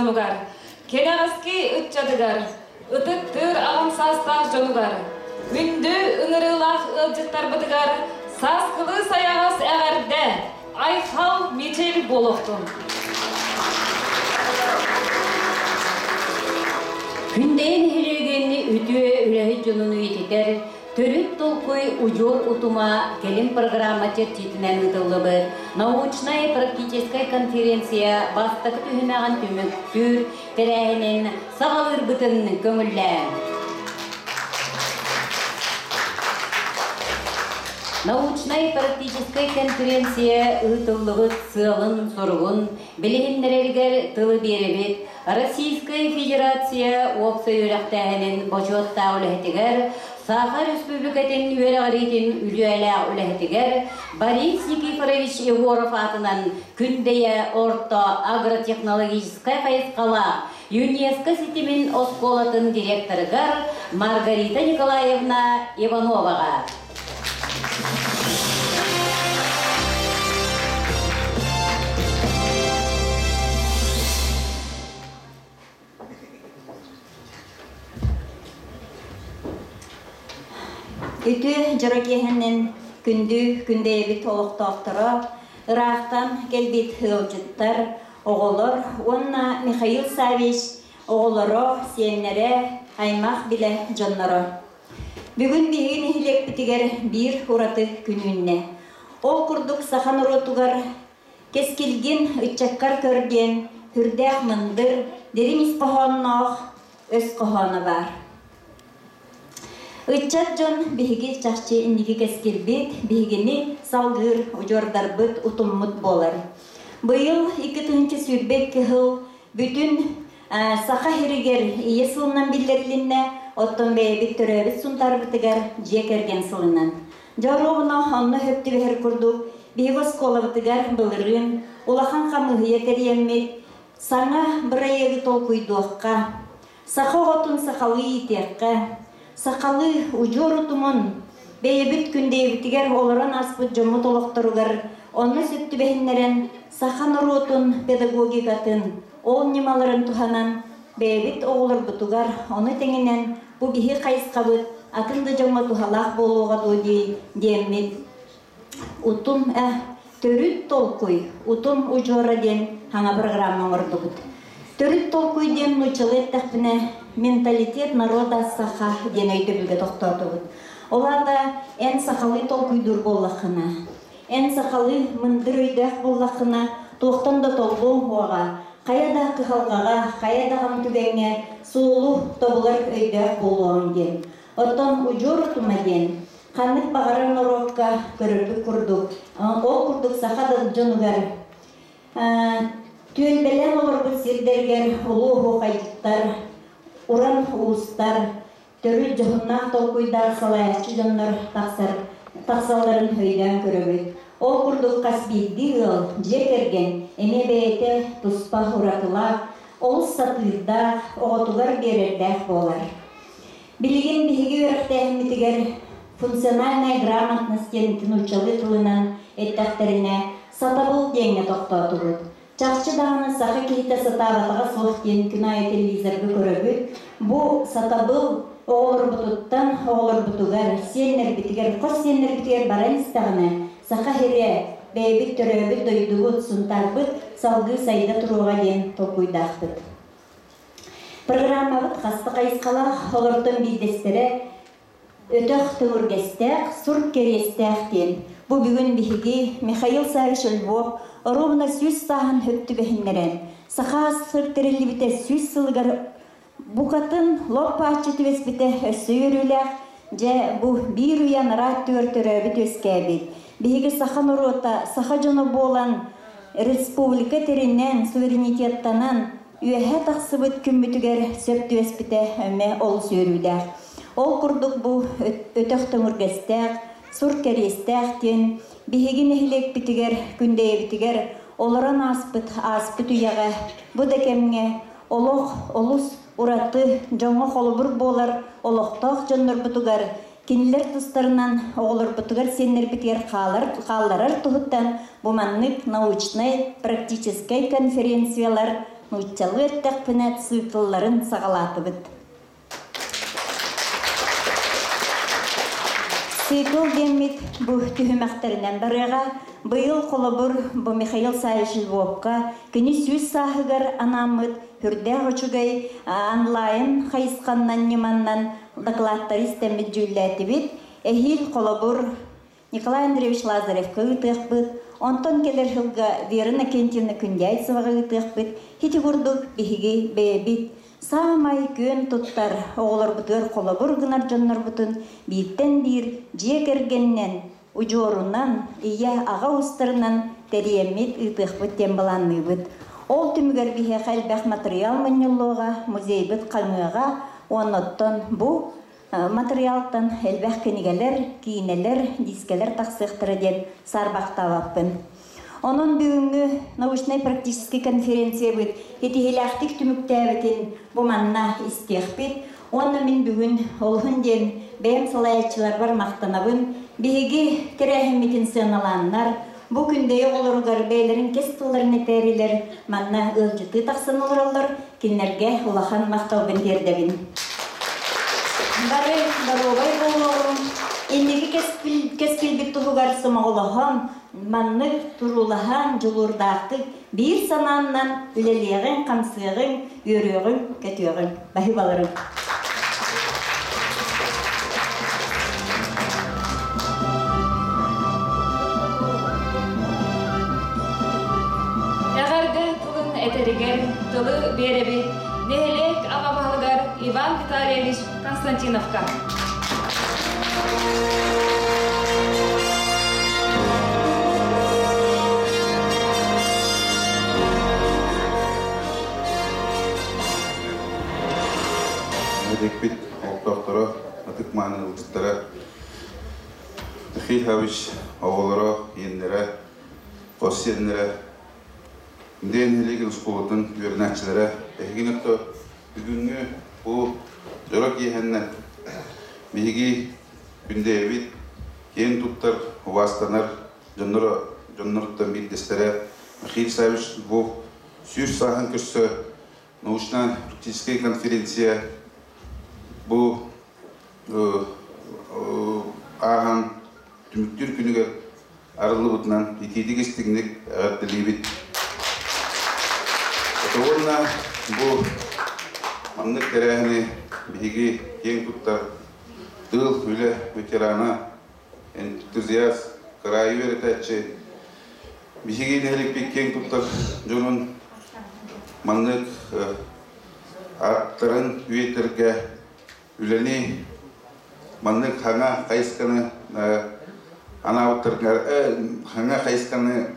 дьонугар, кэнэҕэски ыччатыгар, ытыктыыр аҕам саастаах дьонугар, күндү ыҥырыылаах ыалдьыттарбытыгар сааскылыы сайаҕас эҕэрдэ, айхал мичил буолуохтун! Күндэйэ нэһилиэгин үтүө үлэһит дьонун үйэтитэр Төрүт толкуй удьуор утума кэлим программа чэрчитинэн ыытыллыбыт научнай-практическай конференция бастакы түһүмэҕин түмүктүүр тэрээһинин саҕалыырбытын көҥүллээн. Научнай-практическай конференция ыытыллыбыт сыалын-соругун билиһиннэрэригэр тылы биэрэбит Российскай Федерация уопсай үөрэхтээһинин бочуоттаах үлэһитигэр Саха Республикатын үөрэҕириитин үтүөлээх үлэһитигэр Борис Никифорович Егоров аатынан Күндэйэ орто агротехнологическай хайысхалаах ЮНЕСКО ситимин оскуолатын директорыгар Маргарита Николаевна Ивановаҕа. Үтүө дьоро киэһэнэн күндү күндэйэбит олохтоохторо, ыраахтан кэлбит ыалдьыттар, оҕолор уонна Михаил Саввич оҕолоро, сиэннэрэ, аймах билэ дьонноро. Бүгүн биһиги нэһилиэкпитигэр биир ураты күн үүннэ. Ол курдук саха норуотугар Кэскилгин ыччаккар көр диэн сүрдээх мындыр, дириҥ ис хоһоонноох өс хоһооно баар. Ыччат дьон биһиги чахчы инники кэскилбит, биһигини салгыыр удьуордарбыт, утуммут буолар. Быйыл 2022 сыл бүтүн Саха сиригэр Ийэ сылынан биллэрилиннэ, оттон бэйэбит төрөөбүт Сунтаарбытыгар дьиэ кэргэн сылынан. Дьоруобуна онно сөп түбэһэр курдук, биһиги оскуолабытыгар былырыын улахан хамыыһыйа тэрийэммит, саҥа бырайыагы толкуйдуохха, саха оҕотун сахалыы иитиэххэ, сахалыы удьуор утумун бэйэбит күндэйэбитигэр олорон ааспыт дьоммут олохторугар онно сөп түбэһиннэрэн саха норуотун педагогикатын ол ньымаларын туһанан бэйэбит оҕолорбутугар ону тэҥинэн бу биһи хайысхабыт атын да дьоҥҥо туһалаах буолуоҕа дуо дии диэммит утум төрүт толкуй утум удьуора диэн саҥа программа оҥордубут. Төрүт толкуй диэн нууччалыы эттэхпинэ менталитет народа саха диэн өйдөбүлгэ тохтоотубут. Ол аата эн сахалыы толкуйдуур буоллаххына, эн сахалыы мындыр өйдөөх буоллаххына, туохтан да толлуоҥ суоҕа, хайа да кыһалҕаҕа, хайа даҕаны түгэҥҥэ суолу тобулар өйдөөх буолуоҥ диэн. Оттон удьуор утума диэн ханнык баҕарар норуокка көрөрбүт курдук, ол курдук саха да дьонугар түөлбэлээн олорбут сирдэригэр улуу оһуохайдьыттар, уран уустар, төрүт дьоһуннаах толкуйдаах салайааччы дьоннор тахсар тахсалларын өйдөөн көрөбүт. Ол курдук хас биирдии ыал, дьиэ кэргэн эмиэ бэйэтэ туспа уратылаах, олус сатыырдаах, оҕотугар биэрэрдээх буолар. Билигин биһиги үөрэхтээһиммитигэр функциональная грамотность диэн нууччалыы тылынан эттэхтэринэ, сатабыл диэҥҥэ тохтоотубут. Чахчы даҕаны саха киһитэ сатаабатаҕа суох диэн күн аайы телевизорга көрөбүт. Бу сатабыл оҕолорбутуттан оҕолорбутугар, сиэннэрбитигэр, хос сиэннэрбитигэр баран истэҕинэ, Саха сирэ, бэйэбит төрөөбүт дойдубут, Сунтаарбыт салгыы сайда туруоҕа диэн толкуйдаахпыт. Программабыт хаста хайысхалаах, олортон биирдэстэрэ Өтөх төҥүргэстээх, сур кэриэстээх диэн. Бу бүгүн биһиги Михаил Саввич Львов оруобуна 100 сааһын хөп түбэһиннэрэн, Саха АССР тэриллибитэ 100 сылыгар букатын лоп-бааччы түбэспитэ өссө үөрүүлээх. Дьэ, бу биир үйэ анараа өттүгэр төрөөбүт үөскээбит. Биһиги саха норуота, саха дьоно буолан, республика тэринэн, суверенитеттанан, үөһэ тахсыбыт күммүтүгэр сөп түбэспитэ эмиэ олус үөрүүлээх. Ол курдук бу өтөх төҥүргэстээх, сур кэриэстээх диэн биһиги нэһилиэкпитигэр, Күндэйэбитигэр олорон ааспыт ааспыт үйэҕэ бу да кэмҥэ олох олус ураты дьоҥҥо холобур буолар олохтоох дьоннорбутугар кинилэр тустарынан оҕолорбутугар сиэннэрбитигэр хаалар хаалларар туһуттан бу маннык научнай практическай конференциялар Нууччалыы эттэхпинэ, циклларын саҕалаатыбыт. Цикл диэммит бу түһүмэхтэринэн барыаҕа. Быйыл холобур бу Михаил Саввич Львовка кини 100 сааһыгар анааммыт үрдээх үчүгэй онлайн хайысханнан ньыманнан докладтары истэммит дьүүллээтибит. Эһиил холобур Николай Андреевич Лазаревка ыытыахпыт, онтон кэлэр сылга Вера Иннокентьевна Күндяйцеваҕа ыытыахпыт. Ити курдук биһиги бэйэбит саамай күөн туттар оҕолорбутугар холобур гынар дьоннорбутун бииртэн биир дьиэ кэргэнинэн, удьуорунан, ийэ, аҕа уустарынан тэрийэммит ыытыахпыт диэн былаанныыбыт. Ол түмүгэр биһиэхэ элбэх матырыйаал мунньуллуоҕа, музейбыт хаҥыаҕа, уонна бу матырыйаалтан элбэх кинигэлэр, киинэлэр, дискэлэр тахсыахтара диэн саарбахтаабаппын. Онон бүгүҥҥү научнай-практическай конференциябыт итиһилээхтик түмүктээбитин бу манна истиэхпит. Уонна мин бүгүн олуһун диэн бэйэм салайааччыларбар махтанабын. Биһиги тэрээһиммитин сыаналааннар, бу күндэйэ оҕолоругар бэйэлэрин кэс тылларын этээрилэр манна ыалдьыттыы тахсан олороллор, кинилэргэ улахан махталбын тиэрдэбин. Бары доруобай буолуоҕуҥ, инники кэскилбит туһугар сомоҕолоһон, маннык туруулаһан, дьулуурдаахтык биир санааннан үлэлиэҕиҥ, хамсыаҕыҥ, үөрүөҕүҥ, көтүөҕүҥ. Баһыыбаларым. Эҕэрдэ тылын этэригэр тылы биэрэбит нэһилиэк аҕа баһылыгар Иван Витальевич Константиновка. Нэһилиэкпит олохтоохторо, ытык мааны ыалдьыттара Михаил Ильич оҕолоро, иэннэрэ, хос сиэннэрэ, Индия нэһилиэгин оскуолатын үөрэнээччилэрэ эһигин өттө бүгүҥҥү бу дьоро киэһэннэ биһиги күндэйэбит киэн туттар, убаастанар дьонноро дьонноруттан биирдэстэрэ Михаил Саввич Львов 100 сааһын көрсө научно-практическая конференция бу ааһан түмүктүүр күнүгэр арыллыбытынан итиитик истиҥник эҕэрдэлиибит. Уонна бу маннык тэрээһини биһиги киэҥ туттар тыыл үлэ ветерана, энтузиаст, кыраайы үөрэтээччи, биһиги нэһиликпит киэҥ туттар дьонун маннык ааттарын үйэтэргэ үлэни маннык хаҥа хайысканы анаабыттарыгар хаҥа хайысканы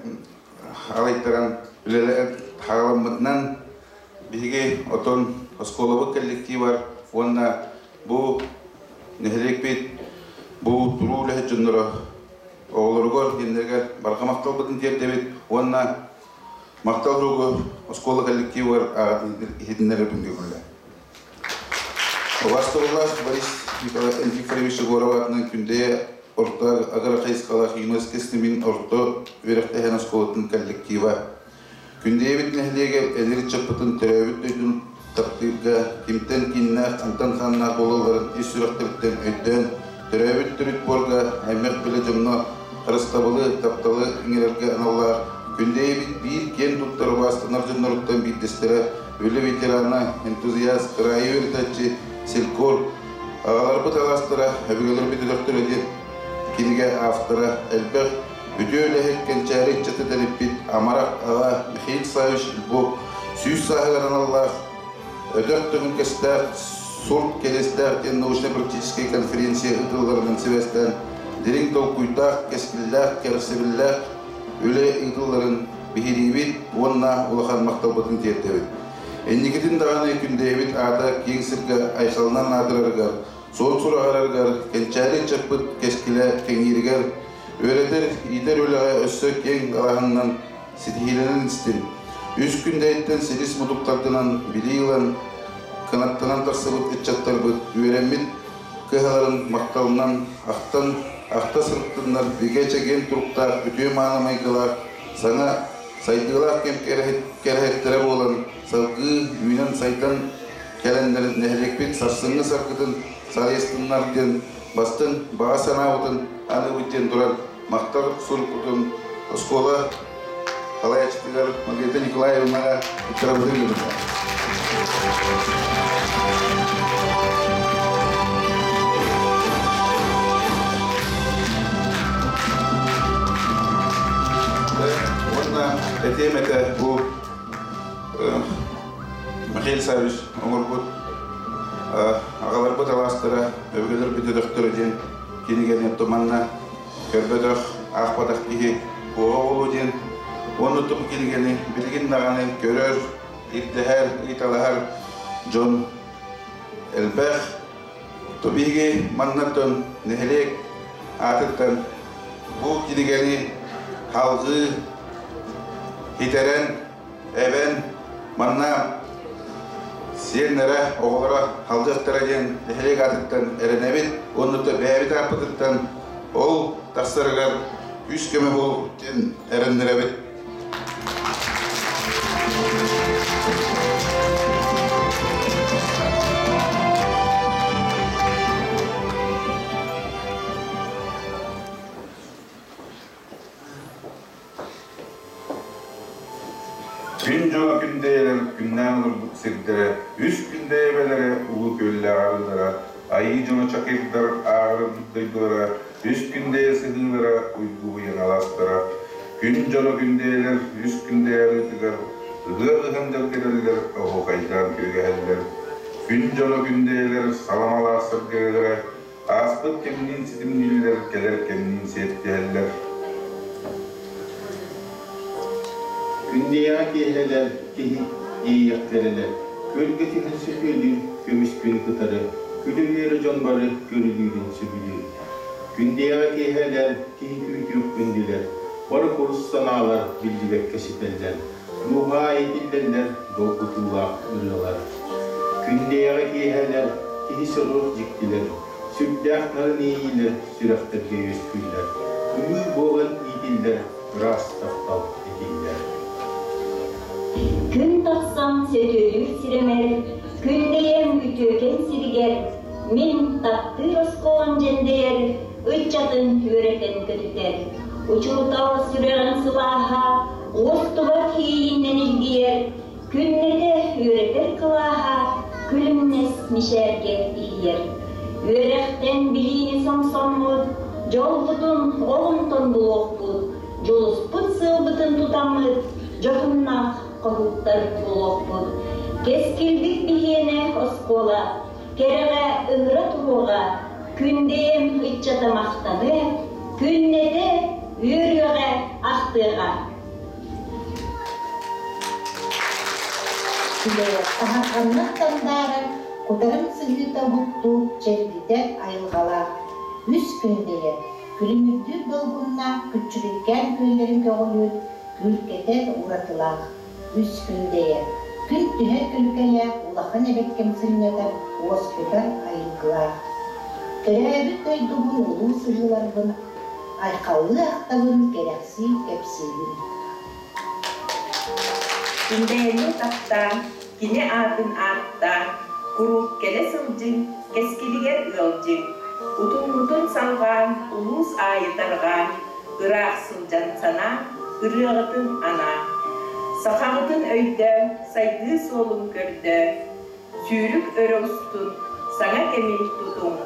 алайтаран үлэлээн хаҕаламмытынан биһиги отон оскуолабыт коллективар уонна бу нэһилиэкпит бу туруу үлэһит дьонноро оҕолоругар кинилэригэр барҕа махталбытын тиэрдэбит уонна махтал ругу оскуола коллективыгар иһитиннэрэрбин көҥүллэ. Убаастабыллаах Борис Никифорович Егоров аатынан Күндэйэ орто агрохайысхалаах ЮНЕСКО ситимин орто үөрэхтээһин оскуолатын коллектива. Күндэйэбит нэһилиэгэ эдэр ыччаппытын төрөөбүт дойдун таптыырга, кимтэн кииннээх, хантан хааннаах буолалларын ис сүрэхтэриттэн өйдөөн, төрөөбүт төрүт буорга аймах билэ дьоҥҥо харыстабылы, тапталы иҥэрэргэ аналлаах Күндэйэбит биир киэн туттар убаастанар дьонноруттан биирдэстэрэ үлэ ветерана, энтузиаст, кыраайы үөрэтээччи, селькор, аҕаларбыт алаастара, өбүгэлэрбит өтөхтөрө диэн кинигэ автора, элбэх үтүө үлэһит кэнчээри ыччаты тэриппит амарах аҕа Михаил Саввич Львов 100 сааһыгар аналлаах өтөх түмүкэстээх сурт кэриэстээх диэн научно-практическай конференция ыытылларынан сибээстээн дириҥ толкуйдаах, кэскиллээх, кэрэхсэбиллээх үлэ ыытылларын биһириибит уонна улахан махталбытын тиэрдэбит. Инникитин даҕаны Күндэйэбит аата киэҥ сиргэ айхалынан аатырарыгар, суон сураҕырарыгар, кэнчээри ыччаппыт кэскилэ кэҥииригэр, үөрэтэр, иитэр үлэҕэ өссө киэҥ далааһынынан ситиһиилэнэн истин. Үс Күндэйиттэн силис мутуктаргынан билии ылан, кынаттанан тахсыбыт ыччаттарбыт үөрэммит кыһаларын махталынан ахтан, ахта сырыттыннар бигэ чэгиэн туруктаах үтүө мааны майгылаах саҥа сайдыылаах кэм кэрэһиттэрэ буолан. салгыы үүнэн-сайдан кэлэннэр нэһилиэкпит сарсыҥҥы саргытын сарыйыстыннар диэн бастыҥ баҕа санаабытын аныыбыт диэн туран махтал сурукпутун оскуола салайааччытыгар Маргарита Николаевнаҕа туттарабытын ыытыта. Уонна этиэм этэ бу Михаил Саввич оҥорбут аҕаларбыт алаастара өбүгэлэрбит өтөхтөрө диэн кинигэни туманна көрбөтөх, аахпатах киһи буола буолуо диэн уонна тум кинигэни билигин даҕаны көрөр, ирдэһэр, ыйыталаһар дьон элбэх. То биһиги маннаттан нэһилиэк аатыттан бу кинигэни халҕыы хитэрэн эбэн манна сиэннэрэ, оҕолоро халдьахтара диэн нэһилиэк аатыттан эрэнэбит уонна бэйэбит ааппытыттан ол тахсарыгар күүс-көмө буол диэн эрэннэрэбит. Күн дьоно күндэйэлэр күннээн олорбут сирдэрэ, үс күндэйэбэлэрэ улуу күөллээх арыылара, айыы дьоно чакырдар ааҕырбыт дойдулара, үс күндэйэ сыһыылара уйгу быйаҥ алаастара. Күн дьоно күндэйэлэр үс күндэйэ арыытыгар ыһыах ыһан дьалгыраллар, оһуохайдаан күөгэһэллэр. Күн дьоно күндэйэлэр саламалаах сыргыһыылара Ааспыт кэмниин ситимнииллэр, кэлэр кэмниин сиэттиһэллэр. Күннээҕи киэһэлэр киһи иэйиэхтэрэлэр, күөлгэ түһэн сөтүөлүүр көмүс күн кытары, күлүмүөрэ дьон бары көрүлүүрүн сөбүлүүр. Күннээҕи киэһэлэр киһи күүтүөх күндүлэр, бары курус санаалар биллибэккэ ситэллэр, дууһа иитиллэллэр долгутуулаах ырыалар. Күннээҕи киэһэлэр киһи сөҕүөх дьиктилэр, сүрдээх нарын иэйиилэр сүрэхтэргэ үөскүүллэр, ымыы буолан иитиллэр ыраас таптал этиллэр. Күн тахсан сөтүөлүүр сирэмэр, күндэйэм үтүөкэн сиригэр, мин таптыыр оскуолам дьэндэйэр, ыччатын үөрэтэн көтүтэр. Учуутал сүрэҕин сылааһа, уостубат иэйиинэн илгийэр, Күннэтэ үөрэтэр кылааһа күлүмнэс мичээргэ иһийэр. Үөрэхтэн билиини сомсоммут, дьолбутун оломтон булуохпут, дьулуспут сыалбытын тутаммыт, дьоһуннаах хоһууттар буолуохпут. Кэскилбит биһиэнэ оскуола, кэрэҕэ ыҥыра туруоҕа, күндэйэм ыччата махтаныа, күннэтэ үөрүөҕэ, ахтыаҕа. Аһарҕаннах сандаарар, кутарын сыһыыта уһуктуур, чэлгитэр айылҕалаах. Үс күндэйэ, күлүмүрдүүр долгуннаах күччүрүккээн күөллэрин көҕүлүүр, күүркэтэр уратылаах. Үс күндэйэ, күн түһэр күлүкэлээх улахан эбэккэм сынньатар, уоскутар айылгылаах. Төрөөбүт дойдубун улуу сыһыыларбын айхаллыы ахтабын, кэрэхсии кэпсиибин. Күндэйэни таптаан, кини аатын ааттаан, куруук кэлэ сылдьыҥ, кэскилигэр ыалдьыҥ. Утуммутун салҕаан, улуус аайы тарҕаан, ыраах сылдьан санаан, ырыаҕытын анаан. Сахаҕытын өйдөөн, сайдыы суолун көрдөөн, Сүүрүк өрө устун, саҥа кэми тутуҥ.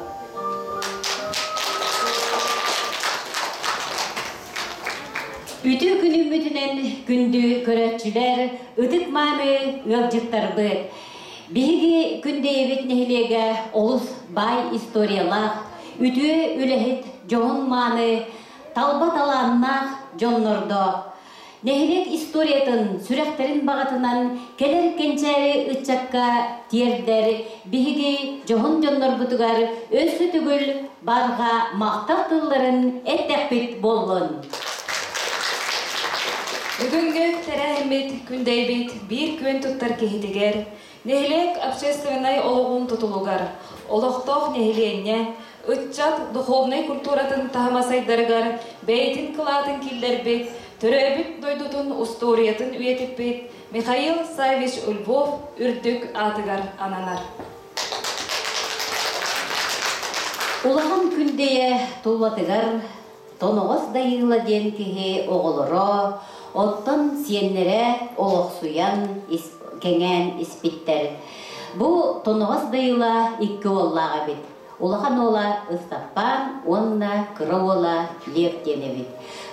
Үтүө күнүммүтүнэн күндү көрөөччүлэр, ытык-мааны ыалдьыттарбыт! Биһиги Күндэйэбит нэһилиэгэ олус баай историялаах, үтүө үлэһит, дьоһун-мааны, талба талааннаах дьоннордоох. Нэһилиэк историятын сүрэхтэрин баҕатынан кэлэр кэнчээри ыччакка тиэрдэр биһиги дьоһун дьоннорбутугар өссө төгүл барҕа махтал тылларын эттэхпит буоллун. Бүгүҥҥү тэрээһиммит Күндэйбит биир күөн туттар киһитигэр, нэһилиэк общественнай олоҕун тутулугар, олохтоох нэһилиэнньэ, ыччат духовнай культуратын таһыма сайдарыгар бэйэтин кылаатын киллэрбит. төрөөбүт дойдутун устуоруйатын үйэтиппит Михаил Саввич Львов үрдүк аатыгар ананар. Улахан Күндэйэ туллатыгар Тоноҕос Дайыыла диэн киһи оҕолоро, оттон сиэннэрэ олохсуйан кэҥээн испиттэр. Бу Тоноҕос Дайыыла икки уоллаах эбит. Улахан уола Ыстаппаан уонна кыра уола Лев диэн эбит.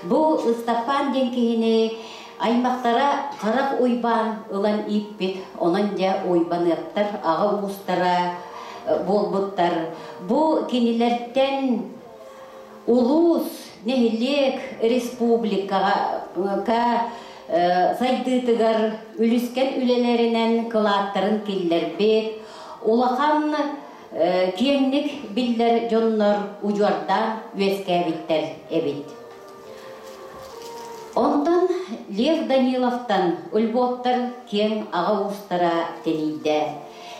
Бу Ыстаппаан диэн киһини аймахтара Харах Уйбаан ылан ииппит, онон дьэ Уйбаныаптар аҕа уустара буолбуттар. Бу кинилэртэн улуус, нэһилиэк, республикаҕа сайдыытыгар үлүскэн үлэлэринэн кылааттарын киллэрбит, улахан киэҥник биллэр дьоннор удьуордаан үөскээбиттэр эбит. Онтон Лев Даниловтан Львовтар киэҥ аҕа уустара тэнийдэ.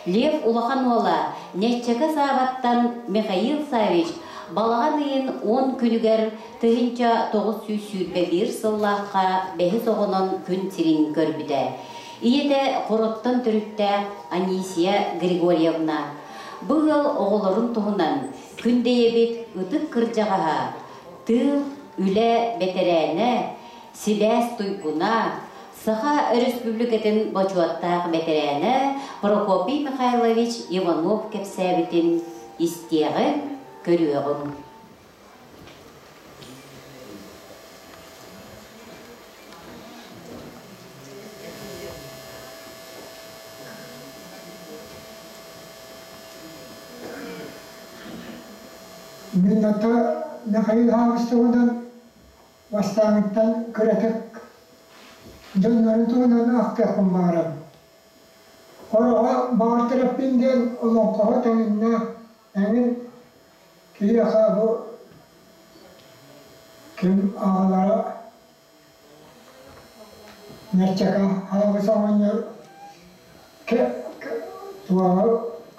Лев улахан уола Неччэкэ Саабаттан Михаил Савич балаҕан ыйын 10 күнүгэр 1921 сыллаахха бэһис оҕонон күн сирин көрбүтэ. Ийэтэ Хороттон төрүттээх Анисия Григорьевна. Бу ыал оҕолорун туһунан Күндэйэбит ытык кырдьаҕаһа, тыыл, үлэ бэтэрээнэ, сибээс туйгуна, Саха Өрөспүүбүлүкэтин бочуоттаах бэтэрээнэ Прокопий Михайлович Иванов кэпсээбитин истиэҕиҥ, көрүөҕүҥ. Мин ата Михаил Хаабыстыбынан бастааҥыттан кыратык дьоннорун туһунан ахтыахпын баҕарабын. Хороҕо баҕартараппын диэн олоҥхоҕо таҥынна эҥин киһиэхэ бу ким аҕалара Ньаччака аҕабыс оҕонньор туоҕа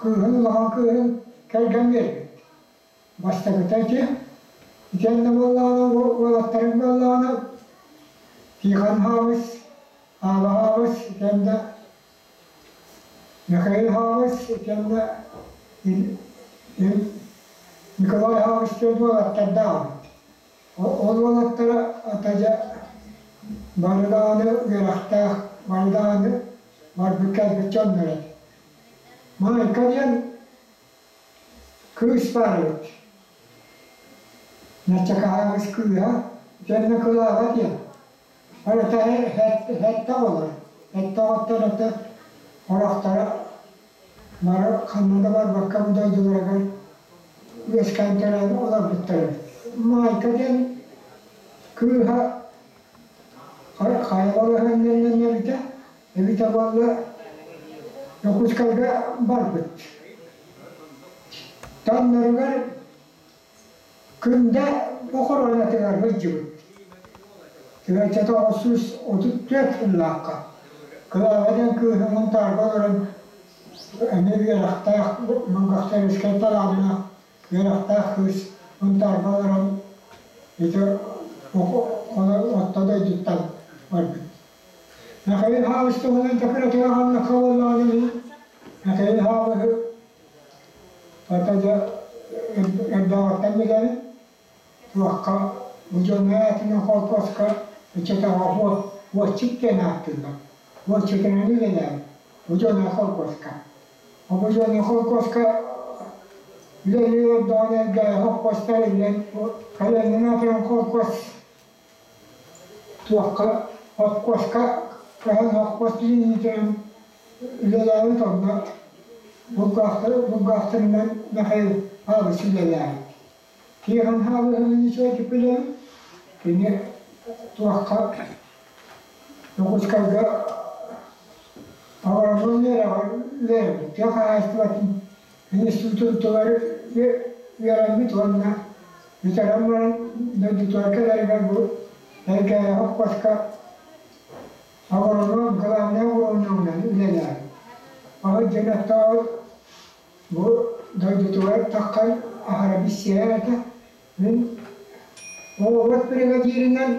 кыыһын улахан кыыһын кэргэн биэрбит. Бастакыта ити итиэннэ буоллаҕына уолаттарым буоллаҕына Тихон Хаабыс, Аала Хаабыс итиэннэ Михаил Хаабыс итиэннэ Николай Хаабыс диэн уолаттардаах эбит. Ол уолаттара атадьа бары даҕаны үөрэхтээх, бары даҕаны барбыт кэлбит дьоннор этэ. Маайка диэн кыыс баар эбит. Ньаччакаһаабыс кыыһа итиэннэ кылааҕа диэн. Барыта сэттэ оҕолор. Сэттэ оҕоттон ата орохторо бары ханна да барбакка бу дойдуларыгар үөскээн төрөөн олорбуттар эбит. Маайка диэн кыыһа хайа балаһыанньанан эбитэ, эбитэ буолла Дьокуускайга барбыт. Таҥнарыгар Күндэ бохоруонатыгар сылдьыбыт. Түбэлтэтэ 934 сыллаахха Кылааба диэн кыыһы Мунтаарга олорон эмиэ үөрэхтээх, Мунгахтарскай талааннаах үөрэхтээх кыыс Мунтаарга олорон ити орто дойдуттан барбыт. Михаил Хаабыс туһунан такыратыгар ханныкка буоллаҕына Михаил Хаабыһы Хата дьэ эрдээҕиттэн билэбин, туохха бу дьоҥҥо аатынан холкуоска ыччатаҕа уотчут диэн ааттыыллар. Уотчутунан үлэлээбит бу дьоно холкуоска. Бу дьоно холкуоска үлэлии олордоҕуна эргээҕи холкуостар иллэн кэлэннин аатыран холкуос туохха холкуоска кыһын холкуос линиятынан үлэлээбит онно булгаахтарынан Михаил Павлович үлэлээбит. Тихон Павлович билэн кини туохха Дьокуускайга агроном үөрэҕэр тыа хаһаайыстыбатын институтугар үөрэммит уонна бүтэрэн баран дойдутугар кэлэригэр бу Элгээйи холкуоска агроном главнай агрономунан үлэлээбит. Ону дьонотоол бу дойдутугар таххан аһара билсиһэр этэ. Мин оҕобут бригадиринэн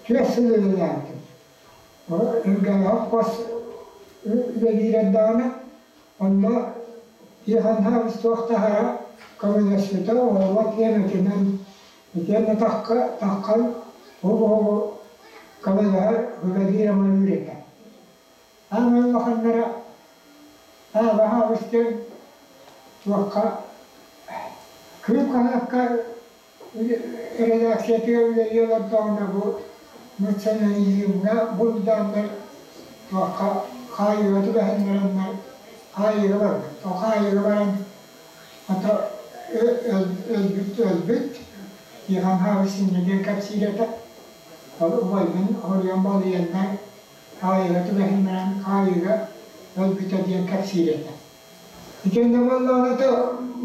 Түөрт сыл үлэлээбитим. Өлгөмөҕө хос үлэлиир эрдэҕинэ, онно Тихон Саввич туох таһара көмөлөспүтэ, оҕолор тиэмэтинэн итиэннэ тахха таххан оҕу көмөлөһөр, үлэлиир-амалыыр этэ. Аан улаханнара Сааба Саабыс диэн туохха Кыым хаһыакка эрэдээксийэтигэр үлэлии олордоҕуна бу национализмҥа буруйдааннар туохха хаайыыга түбэһиннэрэннэр хаайыыга барбыт. Ол хаайыыга баран ата өлбүт өлбүт Тихон Саввич инньэ диэн кэпсиир этэ. Ол убайбын хоруйан балыйаннар хаайыыга түбэһиннэрэн хаайыыга өлбүтэ диэн кэпсиир этэ. Итиннэ буоллаҕына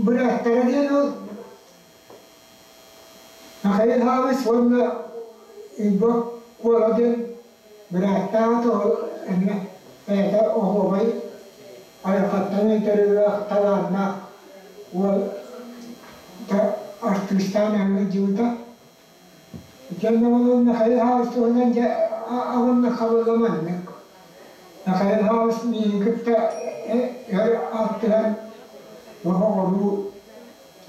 бырааттара диэн ол Михаил Саввич уонна Егор Куола диэн бырааттаах ол эмиэ бэйэтэ оһуобай айылҕаттан өйдөрүүлээх талааннаах уол артыыстаан эмиэ дьыбыта. Итиэннэ буолан Михаил Саввич туһунан дьэ аҕынна хабылламаннык. Михаил Саввич миигин кытта өр алтыһан оҕолуу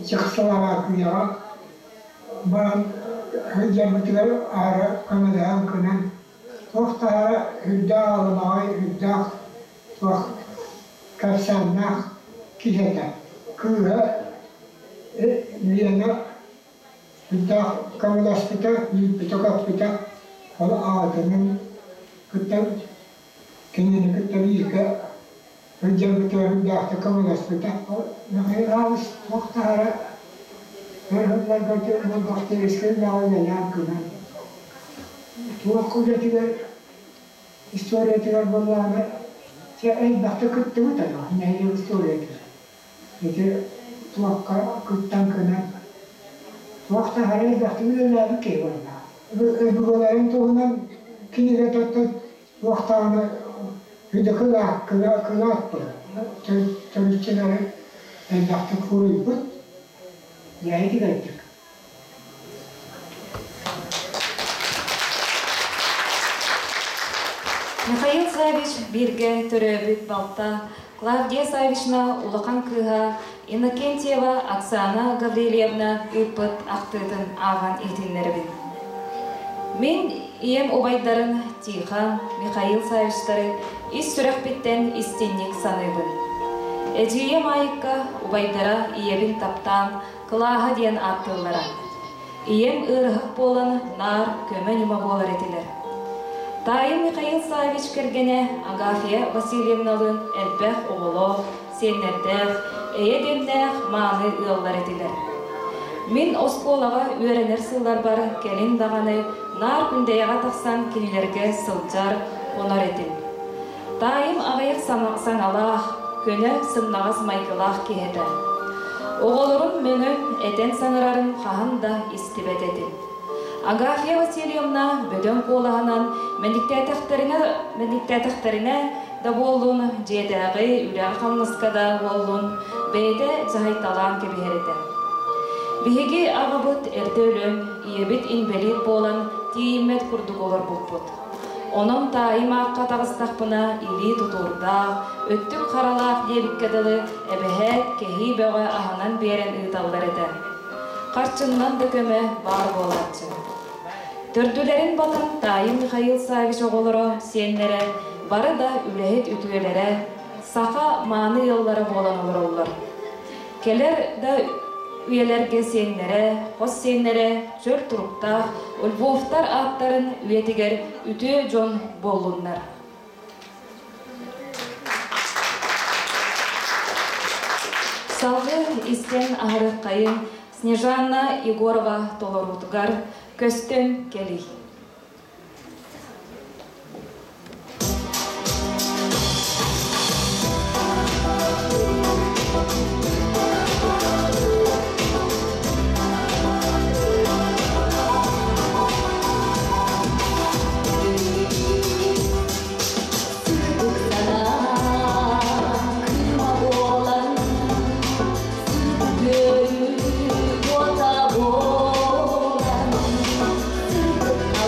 Чехословакияҕа баран сылдьарбытыгар аһара көмөлөһөн кынан туох да аһара үрдээх аламаҕай үрдээх туох кэпсээннээх киһи этэ. Кыыһа Лена үрдээх көмөлөспүтэ, үөрбүтэ-көппүтэ, ол аҕатынын кытта кинини кытта бииргэ сылдьарбытыгар үрдээхтик көмөлөспүтэ. Михаил Иванович туох да аһара өр сылларга бухгалтерскай үлэҕэ үлэлээн кынан туох үлэтигэр историятыгар буоллаҕына чэ элбэхтик кыттыбыт аны нэһилиэк историятыгар. Ити туохха кыттан кынан туох да аһара элбэхтик үлэлээбит киһи буоллаҕа. Өбүгэлэрин туһунан кинигэ тоттон туохтааҕына үдэ кылаат кылаат буолар. Төрүччүлэри элбэхтик суруйбут. Дьэ ити Михаил Саввич бииргэ төрөөбүт балта Клавдия Саввична улахан кыыһа Иннокентьева Оксана Гаврильевна ыыппыт ахтыытын ааҕан иһитиннэрэбин. Мин ийэм убайдарын Тихон, Михаил Саввичтары ис сүрэхпиттэн истинник саныыбын. Эдьиийим Айыкка убайдара ийэбин таптаан Кылааһа диэн ааттыыллара. Ийэм ыарыһах буолан наар көмө-ньыма буолар этилэр. Таайым Михаил Саввич кэргэнэ Агафья Васильевналыын элбэх оҕолоох, сиэннэрдээх, эйэ-дэмнээх мааны ыаллар этилэр. Мин оскуолаҕа үөрэнэр сылларбар кэлин даҕаны наар Күндэйэҕэ тахсан кинилэргэ сылдьар, хонор этим. Таайым аҕыйах саҥалаах, көнө, сымнаҕас майгылаах киһи этэ. Оҕолорум мөҥөн, этэн саҥарарын хаһан да истибэт этим. Агафья Васильевна бөдөҥ куолаһынан мэниктээтэхтэринэ, мэниктээтэхтэринэ да буоллун, дьиэтээҕи үлэҕэ-хамнаска да буоллун, бэйэтэ дьаһайталаан кэбиһэр этэ. Биһиги аҕабыт эрдэ өлөн, ийэбит инбэлиит буолан тиийиммэт курдук олорбуппут. Онон таайым аахха таҕыстахпына илии тутуурдаах, өттүк харалаах диэбиккэ дылы, эбэһээт кэһии бөҕө аһынан биэрэн ыыталлар этэ. Харчыннан да көмө баар буолааччы. Төрдүлэрин батан таайым Михаил Саввич оҕолоро, сиэннэрэ бары да үлэһит үтүөлэрэ, саха мааны ыаллара буолан олороллор. Кэлэр да үйэлэргэ сиэннэрэ, хос сиэннэрэ чөл туруктаах Львовтар ааттарын үйэтигэр үтүө дьон буоллуннар. Салгыы истэн аһарыаххайын Снежанна Егорова толоруутугар көстөн кэлий. Сырдык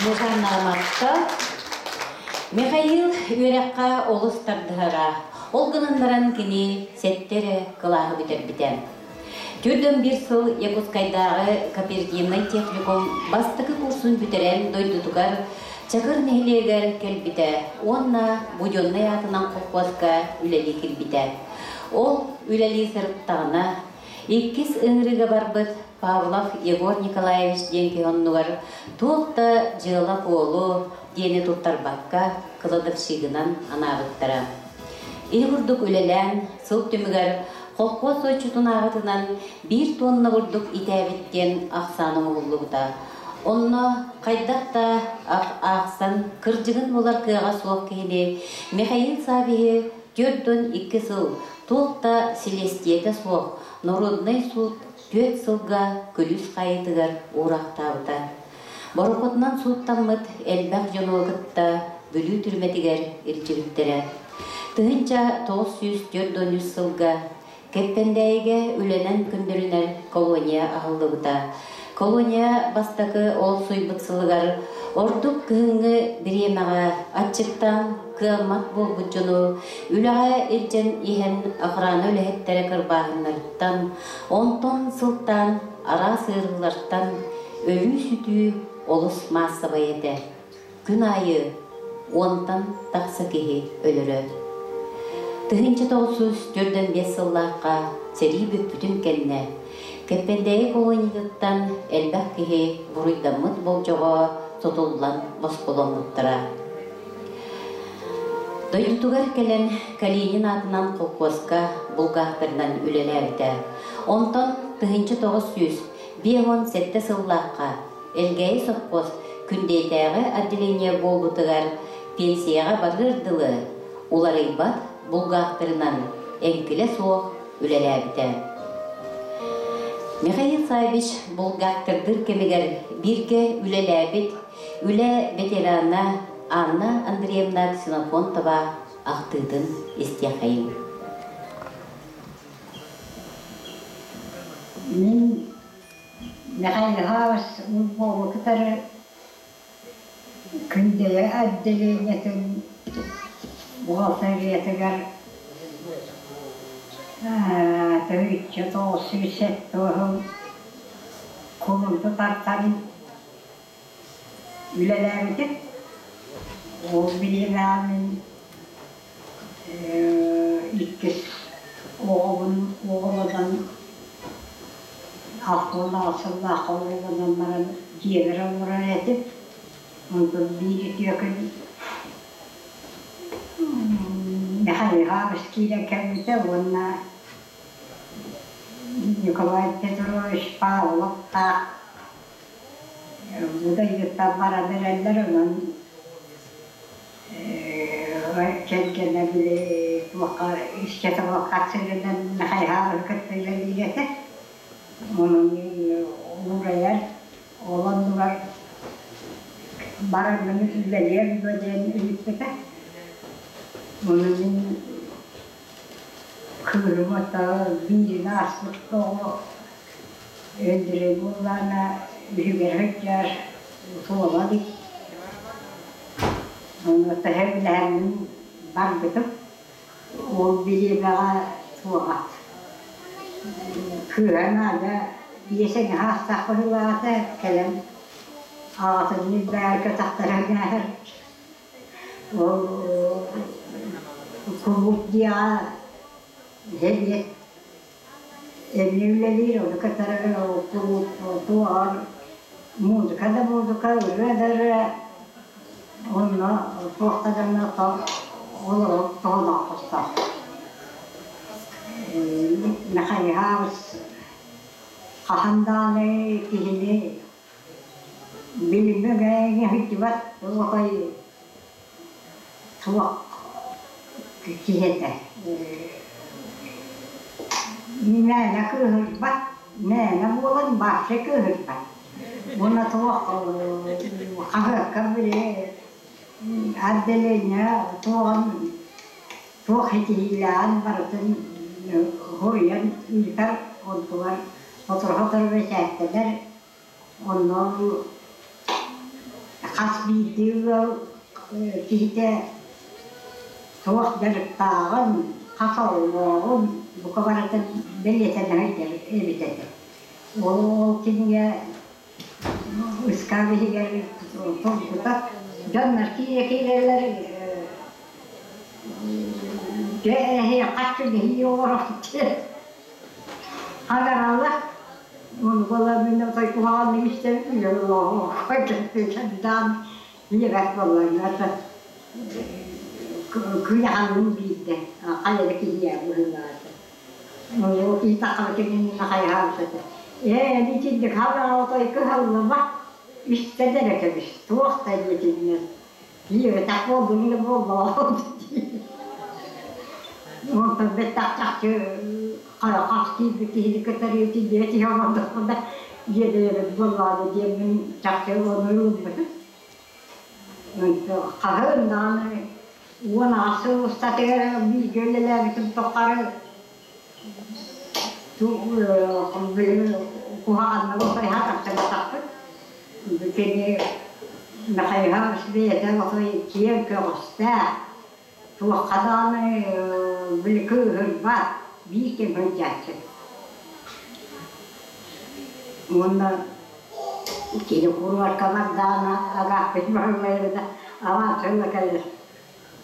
Снежана Михаил үөрэххэ олус тардыһара. Ол гынан баран кини сэттэ эрэ кылааһы бүтэрбитэ. Түрдөн биир сыл Якутскайдааҕы кооперативнай техникум бастакы курсун бүтэрэн дойдутугар Чакыр нэһилиэгэр кэлбитэ уонна Буденнай аатынан колхуоска үлэлии киирбитэ. Ол үлэлии сырыттаҕына, иккис ыҥырыыга барбыт Павлов Егор Николаевич диэн киһи оннугар туох да дьыала-куолу диэни туттарбакка кладовщигынан анаабыттара. Ити курдук үлэлээн, сыл түмүгэр холкуос отчутун ааҕытынан биир туонна курдук итээбит диэн ахсаан оҥоһуллубута. Онно хайдах да аахсан кырдьыгын булар кыаҕа суох киһини Михаил Саввиһы 42 сыл туох да силиэстийэтэ суох норуодунай суут түөрт сылга күлүүс хаайыытыгар уураахтаабыта. Борокуотунан сууттаммыт элбэх дьону кытта Бүлүү түрмэтигэр илдьибиттэрэ. 1943 сылга Кэппэндээйигэ үлэнэн күндүрүнэр колония аһыллыбыта. Колония бастакы ол суйбут сылыгар ордук кыһыҥҥы бириэмэҕэ аччыктаан кыаммат буолбут дьону үлэҕэ илдьэн иһэн охрана үлэһиттэрэ кырбааһыннарыттан, онтон сылтаан араас ыарыылартан өлүү-сүтүү олус маассабай этэ. Күн аайы уонтан тахса киһи өлөрө. 1945 сыллаахха сэрии бүппүтүн кэннэ Кэппэндээйи колониятыттан элбэх киһи буруйдаммыт болдьоҕо сотуллан босхоломмуттара. Дойдутугар кэлэн Калинин аатынан холкуоска булгаахтарынан үлэлээбитэ. Онтон 1957 сыллаахха Элгээйи сопхуос Күндэйдээҕи отделение буолбутугар пенсияҕа барыар дылы уларыйбат булгаахтарынан эҥкилэ суох үлэлээбитэ. Михаил Саввич булгаахтардыыр кэмигэр бииргэ үлэлээбит үлэ ветерана Анна Андреевна Ксенофонтова ахтыытын истиэхэйиҥ. Мин Михаил Львову кытары Күндэйэ отделениетын бухгалтериятыгар 1997 кулун тутартан үлэлээбитим. Ол бириэмэҕэ мин иккис оҕобун оҕолонон 68 сыллаахха оҕолонон баран дьиэбэр олорор этим. Онтон биир үтүө күн Михаил Иванович киирэн кэлбитэ уонна Николай Петрович Павловтаах бу дойдуттан баран эрэллэр, онон кэргэнэ били туохха искэ-тобоххо сиринэн Михаил кытта үлэлиир этэ. Онон уурайар, ол оннугар баран үлэлиэм дуо диэн ыйыппыта. Ону мин кыыһым ото биирин ааспыт оҕо Өндөрөй буоллаҕына үһүгэр сылдьар суола эбит. Онно төһө барбытым. Ол бириэмэҕэ суоҕа. Кыыһа Надя биэс эҥэ саастаах быһыылаах этэ, кэлэн аҕатын ньилбээргэ тахтаран ааһар. Ол кулууп диэҕэ сэбиэт Эмиэ үлэлиир, ону кытары кулууп туоҕар музыка да музыка, ырыа да ырыа, онно туохха да олорор тоҕолоох Михаил хаһан даҕаны киһини билимҥэ сылдьыбат отой Суох киһи этэ. Мээнэ кыыһырбат, мээнэ буолан вообще кыыһырбат. Уонна туох хаһыакка били отделение туоҕун туох ситиһиилээҕин барытын суруйан ыытар, онтугар сотору-сотору бэчээттэнэр. Онно Хас биирдии ыал киһитэ туох дьарыктааҕын, хас оҕолооҕун бука барытын бэлиэтэнэ сылдьар эбит этэ. Ол кинигэ ыскаап иһигэр турбута. Дьоннор киирэ-киирэлэр дьэ эһиэхэ киһи олорор Хагаралла Ону той куһаҕаннык истэбит даан ийэбэт буоллар күнэханным биирдэ хайа да киһиэ быһыылаата. Ол киһи таххара кинини хайаабыт ээ итинник хараҕа той кыһаллыма истэн эрэ кэбис туох да диэтиннэр Киирбэтэх буоллун да буоллаҕа Онтон бэттэх чахчы хас киирбит киһини кытары итинниэ киһи олордохпуна иэдэйэбит буоллаҕа диэммин чахчы ону ылыммытым. Хаһан даҕаны 16 сыл устатыгар бииргэ үлэлээбитим тухары куһаҕаннык хайаһа тахсыбатахпыт. Кини Михаил бэйэтэ отой киэҥ көҕүстээх, туохха даҕаны били кыыһырбат, биир кэм сылдьааччы. Уонна кини куруоркалар даҕаны агааппыт баһылайбыта авансыла кэлэр.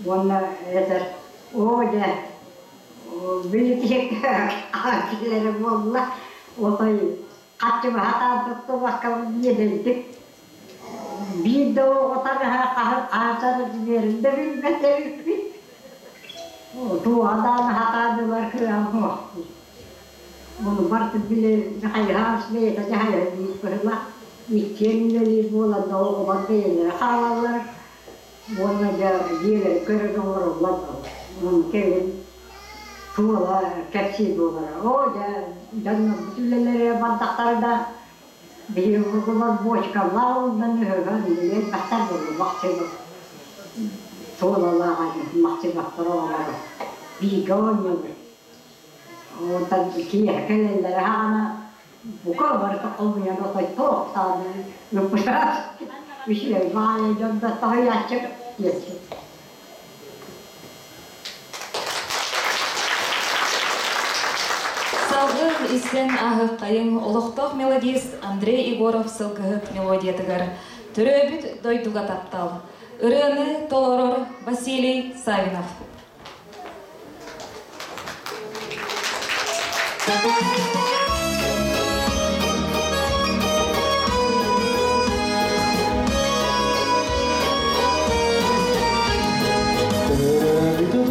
Уонна этэр, оо дьэ, били киһи киһилэрэ буолла, отой хаччыбаһа тааттаттыбакка иэдэйдик биир да оҕо таҥаһа хаһар биэрин да билбэт эбиппит. Туоҕа даҕаны хатаадылар кыаҕым суох. Ону барытын били хайыһаас бэйэтэ дьаһайар диир быһыылаах. Иккиэн үлэлиир буолан да оҕолор бэйэлэрэ хаалаллар. Уонна дьэ дьиэлэри көрөн олороллор. Ону кэлин туола кэпсиир буолара. Оо дьэ дьоннорбут үлэлэрэ бардахтара да биһиги бочкалаах уунан өһөһөн элбэхтэр буолла махсыба туолалаах махсыбаттар оҕолоро бииргэ оонньууллар. Онтон киэһэ кэлэллэрэ хаана бука барыта хомуйан отой туох даҕаны ыппытаас үчүгэй баайа дьон да тоһуйааччы диэччи. Салгыы истэн ааһыаххайыҥ олохтоох мелодист Андрей Егоров сылгыһыт мелодиятыгар Төрөөбүт дойдуга таптал ырыаны толорор Василий Савинов. Төрөөбүт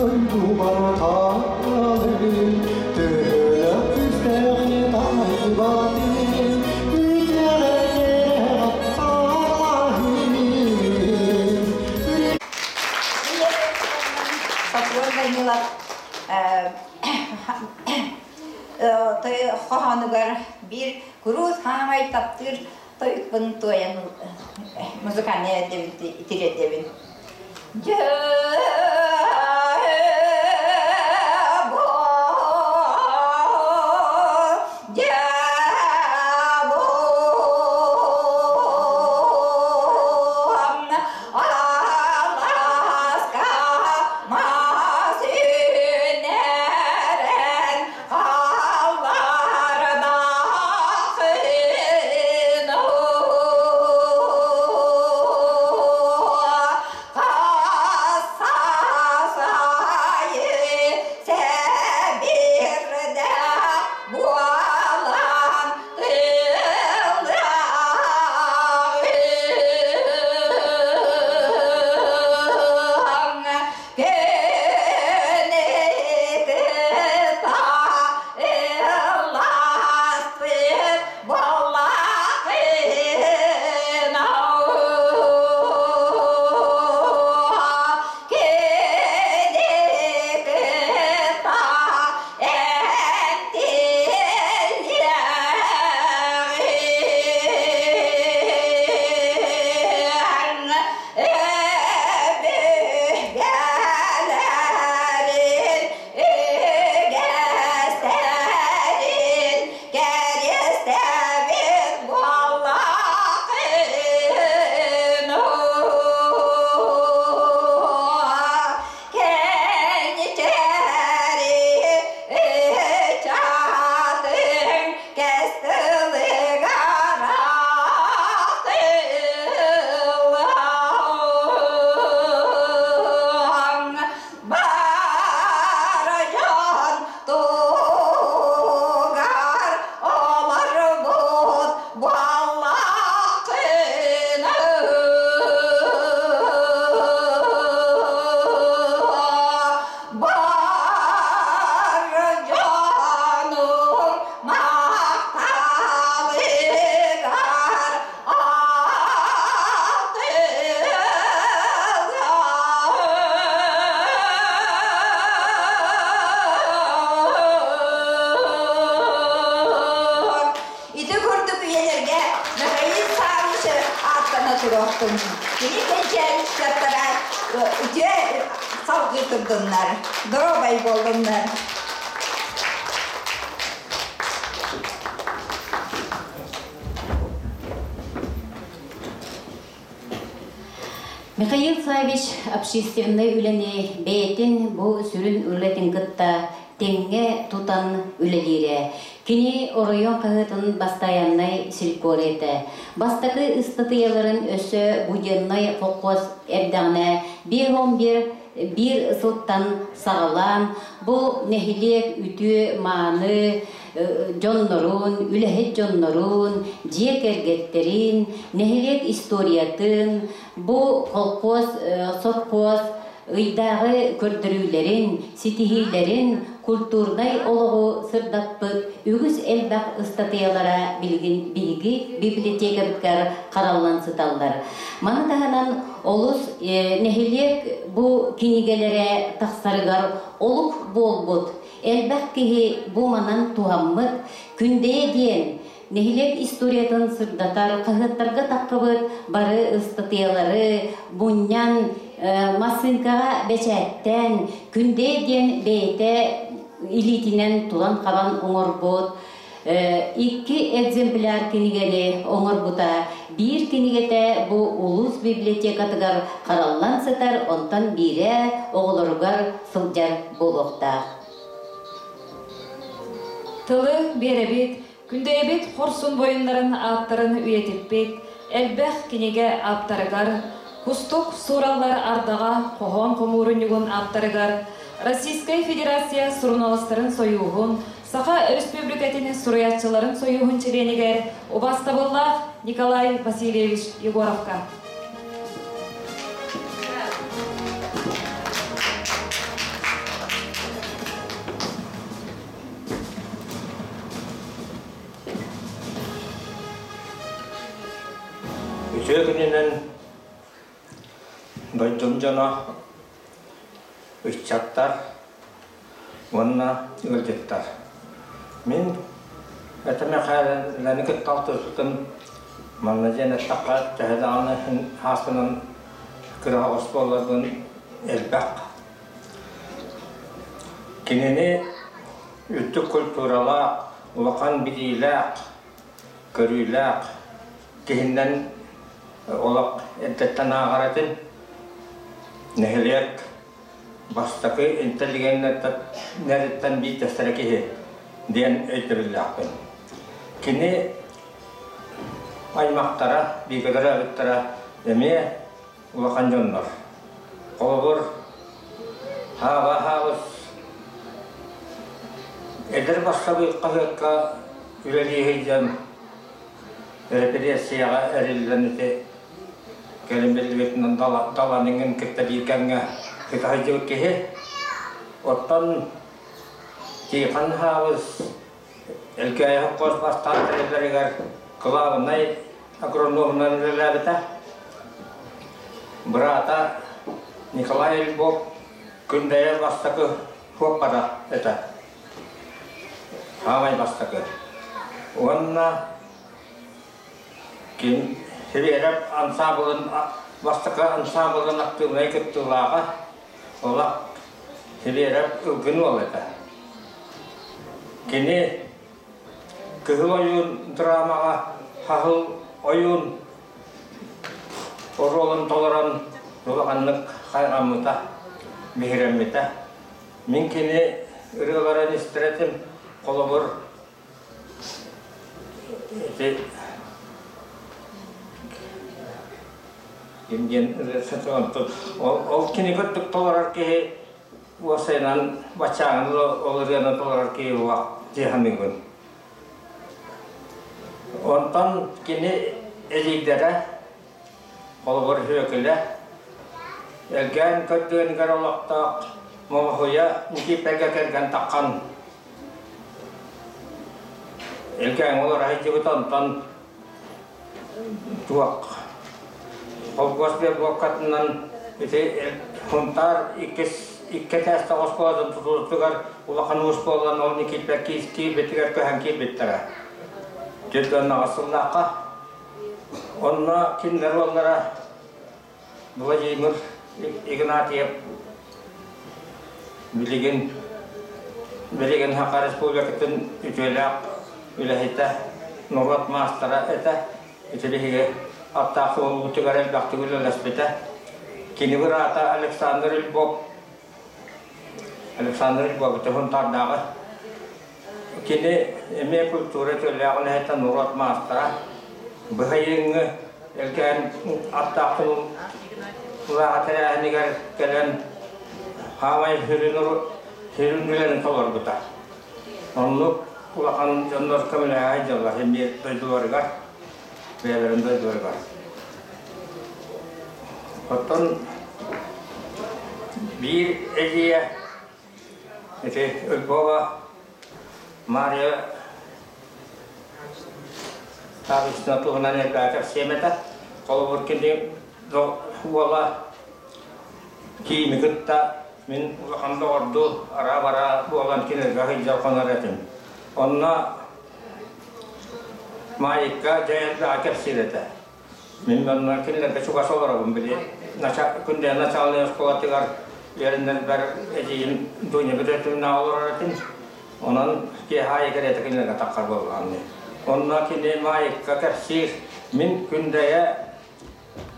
дойдубар таалым, төһөлөөх күүстээҕин таайбатым, Софрон Данилов хоһоонугар биир куруус хаамай таптыыр тойукпун туойан музыкальнай тириэрдэбин. буолуохтун. Кини кэнчээри ыччаттара үтүө салгыы турдуннар, доруобай буоллуннар. Михаил Савич общественнай үлэни бэйэтин бу сүрүн үлэтин кытта тэҥҥэ тутан үлэлиирэ. Кини оройуон хаһыатын бастайааннай селькоры этэ. Бастакы ыстатыйаларын өссө Буденнай холкуос эрдэҕинэ 5-11 биир сылтан саҕалаан бу нэһилиэк үтүө-мааны дьоннорун, үлэһит дьоннорун, дьиэ кэргэттэрин, нэһилиэк историятын, бу холкуос, совхоз ыйдааҕы көрдөрүүлэрин, ситиһиилэрин, культурнай олоҕу сырдаппыт үгүс элбэх ыстатыйалара билигин биһиги библиотекабытыгар хараллан сыталлар. Маны таһынан олус нэһилиэк бу кинигэлэрэ тахсарыгар олук буолбут элбэх киһи бу манан туһаммыт Күндэйэ диэн нэһилиэк историятын сырдатар хаһыаттарга таххыбыт бары ыстатыйалары мунньан массыыҥкаҕа бэчээттээн Күндэйэ диэн бэйэтэ илиитинэн тулан-хабан оҥорбут икки экземпляр кинигэни оҥорбута. Биир кинигэтэ бу улуус библиотекатыгар хараллан сытар, онтон биирэ оҕолоругар сылдьар буолуохтаах. Тылы биэрэбит, Күндэйэбит хорсун буойуннарын ааттарын үйэтиппит, элбэх кинигэ ааптарыгар, Кустук суураллар ардаҕа хоһоон хомуурунньугун ааптарыгар, Российскай Федерация суруналыыстарын сойууһун, Саха Өрөспүүбүлүкэтин суруйааччыларын сойууһун чилиэнигэр убаастабыллаах Николай Васильевич Егоровка. Үтүө күнүнэн дойдум дьоно, ыччаттар уонна ыалдьыттар. Мин это Мэхээлэни кытта алтыспытым манна диэн эттэххэ төһө даҕаны ааспынан кыра оҕус буолларбын элбэх. Кинини үрдүк культуралаах, улахан билиилээх, көрүүлээх киһинэн олох эрдэттэн ааҕар этим. Нэһилиэк бастакы интеллигеннэриттэн биирдэстэрэ киһи диэн өйдөбүллээхпин. Кини аймахтара, бииргэ төрөөбүттэрэ эмиэ улахан дьоннор. Холобур, Хаава-Хаабыс эдэр бассабыык хаһыакка үлэлии сылдьан репрессияҕа эриллэн ити кэлин биллибитинэн Даланиҥын кытта биир кэмҥэ сыта сылдьыбыт киһи. Оттон Тихон Хаабыс Элгээйи холкуос бастаан тэриллэригэр кылаабынай агрономунан үлэлээбитэ. Быраата Николай Львов Күндэйэ бастакы суоппара этэ. Саамай бастакы. Уонна ким Сибиэрэп ансаамбылын бастакы ансаамбылын актыыбынай кыттыылааҕа Олох Сибиэрэп ылгын уол этэ. Кини Кыһыл ойуун драмаҕа Хаһыл ойуун оруолун толорон улаханнык хайҕаммыта, биһирэммитэ. Мин кини ырыаларын истэр этим, холобур, ити ким диэн ол кини курдук толорор киһи уопсайынан баччааҥҥы ол ырыаны толорор киһи уох дии саныыбын. Онтон кини эдьиийдэрэ холобур Сүөкүлэ Элгээн көрдүгэнигэр олохтоох Моҥоһуйа Никииппэргэ кэргэн таххан Элгээҥҥэ олоро сылдьыбыт онтон туох холкуос биэрбуоккатынан ити Сунтаар иккис икки этээстээх оскуолатын тутуутугар улахан уус буолан ол Никииппэр киирбитигэр көһөн киирбиттэрэ. Түөрт уон аҕыс сыллаахха. Онно кинилэр уоллара Владимир Игнатьев билигин билигин Саха Республикатын үтүөлээх үлэһитэ, норуот маастара этэ. Ити биһиги аттаах суолбутугар элбэхтик үлэлэспитэ. Кини быраата Александр Львов Александр Львов Сунтаардааҕы Кини эмиэ культура үтүөлээх үлэһитэ, норуот маастара. Быһайыҥҥы Элгээн аттаах улааҕа тэрээһинигэр кэлэн хаамай сүрүн сүрүн үлэни толорбута. Оннук улахан дьоннор көмөлөһө сылдьаллар эмиэ дойдуларыгар, бэйэлэрин дойдуларыгар. Оттон биир эдьиийэ Ити Львова Мария Саввична туһунан элбэҕи кэпсиэм этэ. Холобур, кини уола киими кытта мин улахан доҕордуу араа-бараа буолан кинилэргэ сылдьар хонор этим. Онно Маайыкка дьэ элбэҕи кэпсиир этэ. Мин манна кинилэргэ чугас олоробун били күндэ начальнай оскуолатыгар үөрэнэрбэр эдьиийим Дуня Петровна олорор этим. Онон киэһэ аайы кэриэтэ кинилэргэ таххар буоллаҕым. Онно кини Маайыкка кэпсиир, мин Күндэйэ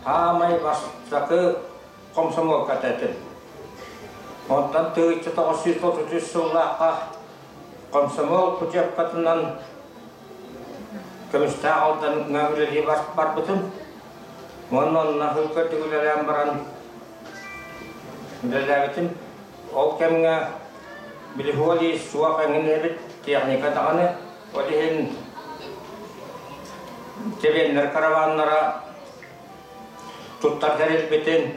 хаамай бастакы комсомолката этим. Онтон 1933 сыллаахха комсомол путевкатынан Көмүстээх Алдаҥҥа үлэлии барбытым. Уонна онно хылкырдык үлэлээн баран үлэлээбитим. Ол кэмҥэ билиһуоли суох эҥин эбит, техника даҕаны. Ол иһин тэбиэннэр караваннара туттар тэрилбитин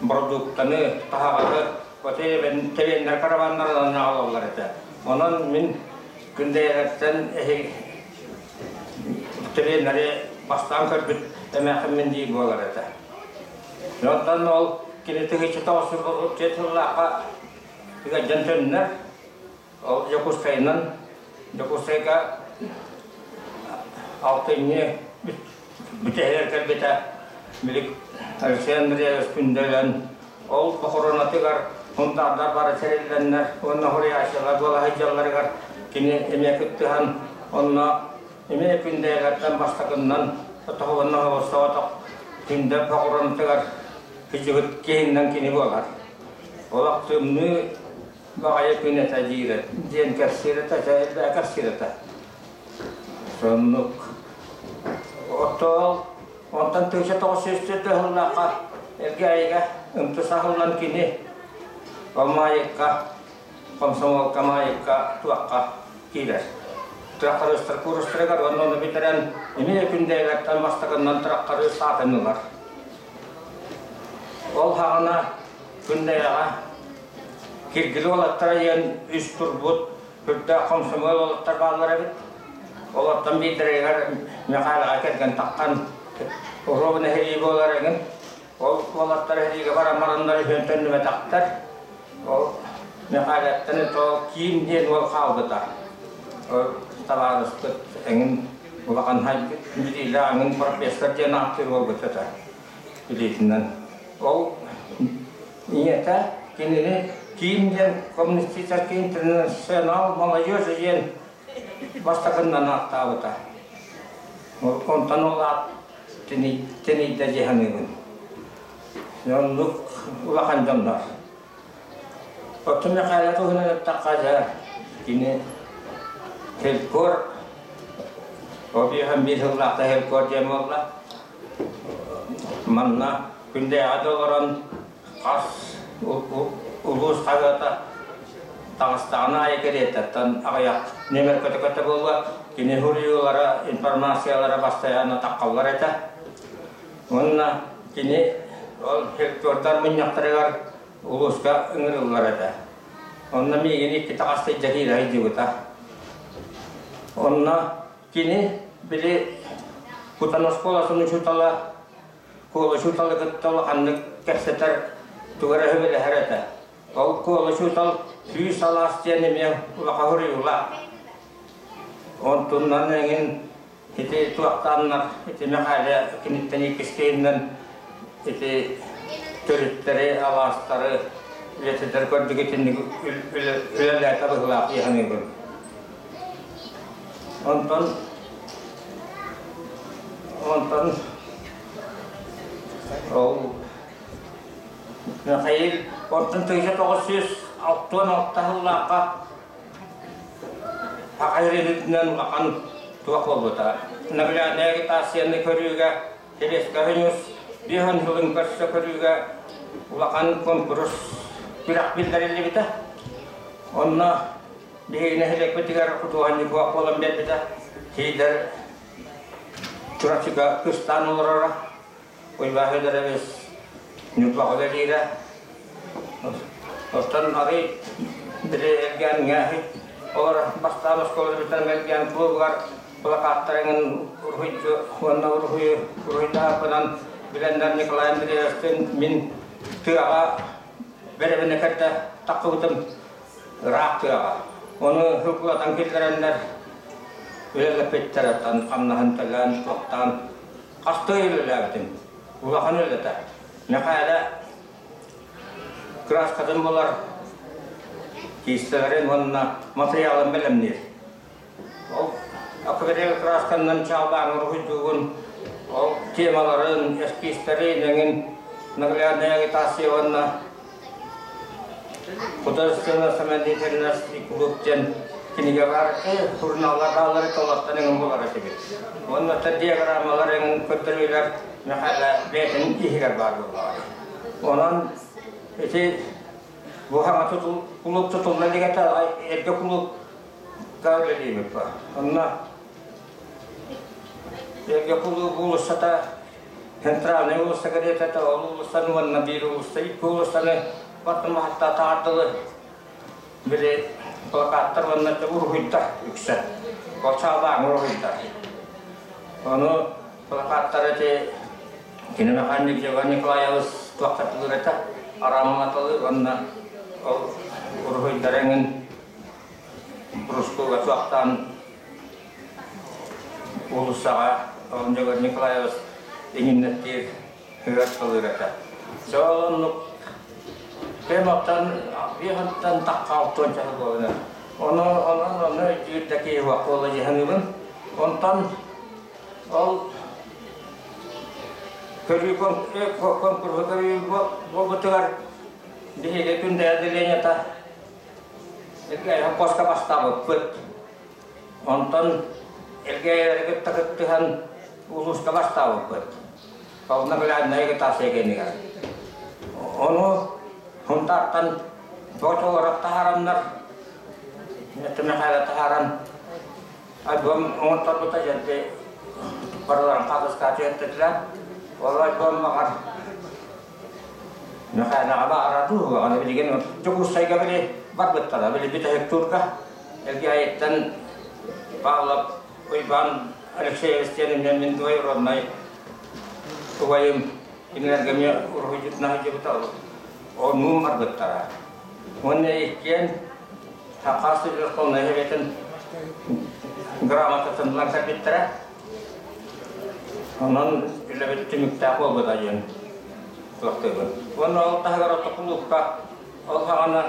Бородууктаны, таһаҕаһы тэбиэннэр караваннарынан аҕалаллар этэ. Онон мин Күндэйэлэртэн эһиги тэбиэннэри бастаан көрбүт эмээхиммин дии буолар этэ. Онтон ол кини 1934 сыллаахха ыалдьан төннөр. Ол Дьокуускайынан Дьокуускайга алтынньы бүтэһигэр кэлбитэ. Билик Алексей Андреевич Күндэлэн ол похоронатыгар Хунтаардар бары тэриллэннэр уонна хуруйааччылар буола сылдьалларыгар кини эмиэ кыттыһан онно эмиэ Күндэйэлэртэн бастакыннан тоһуонна соҕотох Күндэ похоронатыгар кыдьыбыт киһиннэн кини буолар. Олох тымныы баҕайы күн этэ диирэ диэн кэпсиир этэ элбээ кэпсиир этэ соннук оттоол онтон 1904 сыллаахха Элгээйигэ ымты саһыллан кини Маайыкка комсомолка Маайыкка туохха киирэр трактористар курстарыгар уонна ону бүтэрэн эмиэ күндэйэлэртэн бастакыннан тракторы саатын ылар ол хаҕана Күндэйэҕэ Киргили уолаттара диэн үс турбут үрдээх хомсомуол уолаттар бааллар эбит. Олортон биирдэригэр Михайлаҕа кэргэн таххан уруобуна сэрии буолар эҥин. Ол уолаттар сэриигэ баран бараннар үһүөн төннүбэтэхтэр. Ол Михайлаттан это Киим диэн уол хаалбыта. Ол табаарыспыт эҥин улахан билиилээх эҥин профессор диэн ааттыыр буолбут этэ билиитинэн. Ол Ийэтэ кинини Киин диэн коммунистический интернационал молодежи диэн бастакыннан ааттаабыта. Онтон ол аат тэнийдэ дии саныыбын. Оннук улахан дьоннор. Оттон Михаил туһунан эттэххэ дьэ, кини фелькор, объеһан биир сыллаахта фелькор диэн буолла. Манна Күндээҕэ да олорон хас улуус хаһыата таҕыстаҕына аайы кэриэтэттэн аҕыйах нүөмэр көтө-көтө буолла. Кини суруйуулара, информациялара бастайаанна таххаллар этэ. Уонна кини ол фольклордар мунньахтарыгар улууска ыҥырыллар этэ. Онно миигин икки таҕас илдьэ киирэ сылдьыбыта. Онно кини били Кутан оскуолатын учуутала Куола учууталы кытта улаханнык кэпсэтэр, тугу эрэ сүбэлэһэр этэ. Ол Куола учуутал сүүс алаас диэн эмиэ улахан суруйуулаах. Онтунан эҥин Ити туохтааннар ити Мэхээлэ киниттэн иккистииннэн ити төрүттэри, алаастары үлэтитэр көрдүк итинник үлэлээтэ быһыылаах дии саныыбын. Онтон онтон ол Михаил онтон 1966 сыллаахха Саха сирин улахан туох буолбута. Наглядная агитацияны көрүүгэ Телескаһыньус биһан сылын көрсө көрүүгэ улахан конкурс күрэх биллэриллибитэ. Онно биһиги нэһилиэкпитигэр худуоһунньук буолан биэрбитэ. Сиидэр Чурапчыга кыстаан олороро. Уйбаан Федорович Ньурбаҕа үлэлиирэ. Оттон арый били Элгээҥҥэ олор бастаан оскуола бүтэн Элгээн клубугар плакаттарыҥын уруһуйду уонна уруһуйу уруһуйдаахпынан билэннэр Николай Андреевтыын мин тыаҕа бэрэбинэ кэрдэ таххыбытым ыраах тыаҕа. Ону һылгылатан киллэрэннэр үлэлэппиттэр оттон хамнаһын төлөөн туохтаан Хастыы үлэлээбитим. Улахан үлэтэ. Мэхээлэ кырааскатын булар, киистэлэрин уонна матырыйаалын бэлэмниир. Ол акварель кыраасканан чаалбааҥ уруһуйдуугун, ол темаларын, эскизтэрин эҥин наглядная агитация уонна Художественная самодеятельность и клуб диэн кинигэ баар, журналлар бааллары толортон эҥин булар этибит. Уонна диаграммалар эҥин көрдөрүүлэр Михайла бэйэтин иһигэр баар буоллаҕа. Онон ити бу хаҥа кулууп тутулла илигэтэ эргэ кулуупка үлэлиибит. Онно эргэ кулууп уулуссата Центральная уулусса кэриэтэ ол уулуссаны уонна биир уулусса, икки уулуссаны баттамаһатта таардылы били плакаттар уонна уруһуйдар үксэ. Олчаалаан уруһуйдар. Ону плакаттар эти кини механик Иван Николаевич туохтатылыр этэ, араамалатылыр уонна ол уруһуйдар эҥин брускуга туохтаан уулуссаҕа Оҕонньор Николаевич иҥиннэттиир ыар сылыыр этэ. Дьэ ол оннук кэм оттон биэһинтэн тахха алтыан чаһы буолан Ону онон ону өйдүүр да киһи буола дьаһаныыбын. Онтон ол көрүү конкурсу көрүү буолбутугар биһиги күндэ отделениета Элгээйи бастаабыппыт. Онтон Элгээйилэри кытта кыттыһан улууска бастаабыппыт. Павлоглядная агитация кэннигэр. Ону Хунтаартан Боотолоров таһаараннар, Михайло таһааран альбом оҥотторбута дьэнти барыларын хаалыскаачы түһэртэтилэр. Ол альбом баҕар Михайлаҕа баара дуу, аны билигин Дьокуускайга били барбыттара, били бүтэһик туурга Элгээйиттэн Павлов Уйбаан Алексеевич диэн мин двоюроднай убайым кинилэргэ эмиэ уруһуйдьутунан сылдьыбыта оннуун барбыттара. Уонна иккиэн Хакас Верховнай Советын грамотатын ылан кэлбиттэрэ. Онон үлэбит түмүктээх буолбута диэн туохтуубун. Уонна ол таһыгар ото кулуупка ол саҕана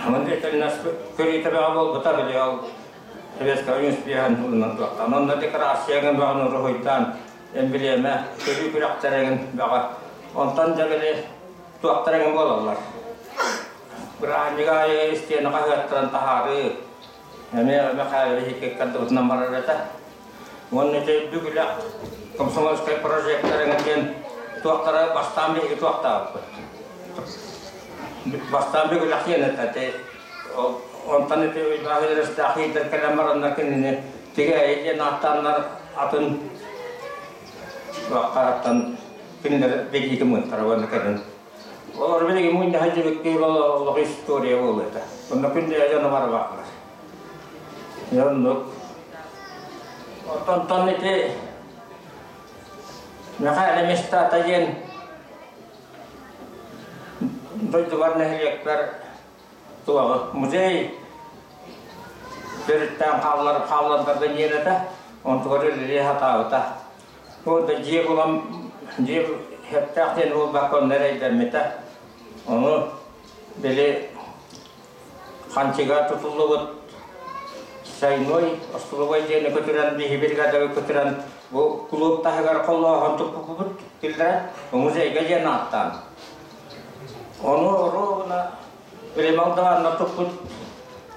Мындыр көрүүтэ бөҕө буолбута били ол Советскай Союз туһунан туохтан. Онно декларацияҥын бөҕөнү уруһуйдаан эмблема көрүү күрэхтэрэҥин бөҕө. Онтон дьэ били туохтараҥын буолаллар. Бырааһынньык аайы истиэнэ хаһыаттарын таһаарыы эмиэ Михайлович икки барар этэ. Уонна ити бүгүлэх комсомольскай прожекторыҥа диэн туохтара бастаан биһиги туохтаабыппыт. Бастаан бүгүлэх диэн этэ. Онтон ити Уйбаан иитэр кэлэн бараннар кинини Тигээйи диэн ааттааннар атын туохтааттан кинилэр билии гыммыттара уонна кэлин Олор билигин мунньаһа дьибикки олох история буолуо этэ. Онно күндү дьоно барбаалар. Оннук. Оттон ити Михаил Мистата диэн дойдубар нэһилиэкпэр туоҕу музей Төрүттээн хааллар хааллардарга диэн этэ. Онтугар үлэлии сатаабыта. Бу да дьиэ булан дьиэ хэптээх диэн буолбакка онно эрэйдэммитэ. Ону били ханчыга тутуллубут Сайной остолобуой дьиэни көтүрэн биһи бригадага көтүрэн бу клуб таһыгар холлооһон туппуппут киллэрэн музейга диэн ааттаан. Ону оруобуна били Молдованна туппут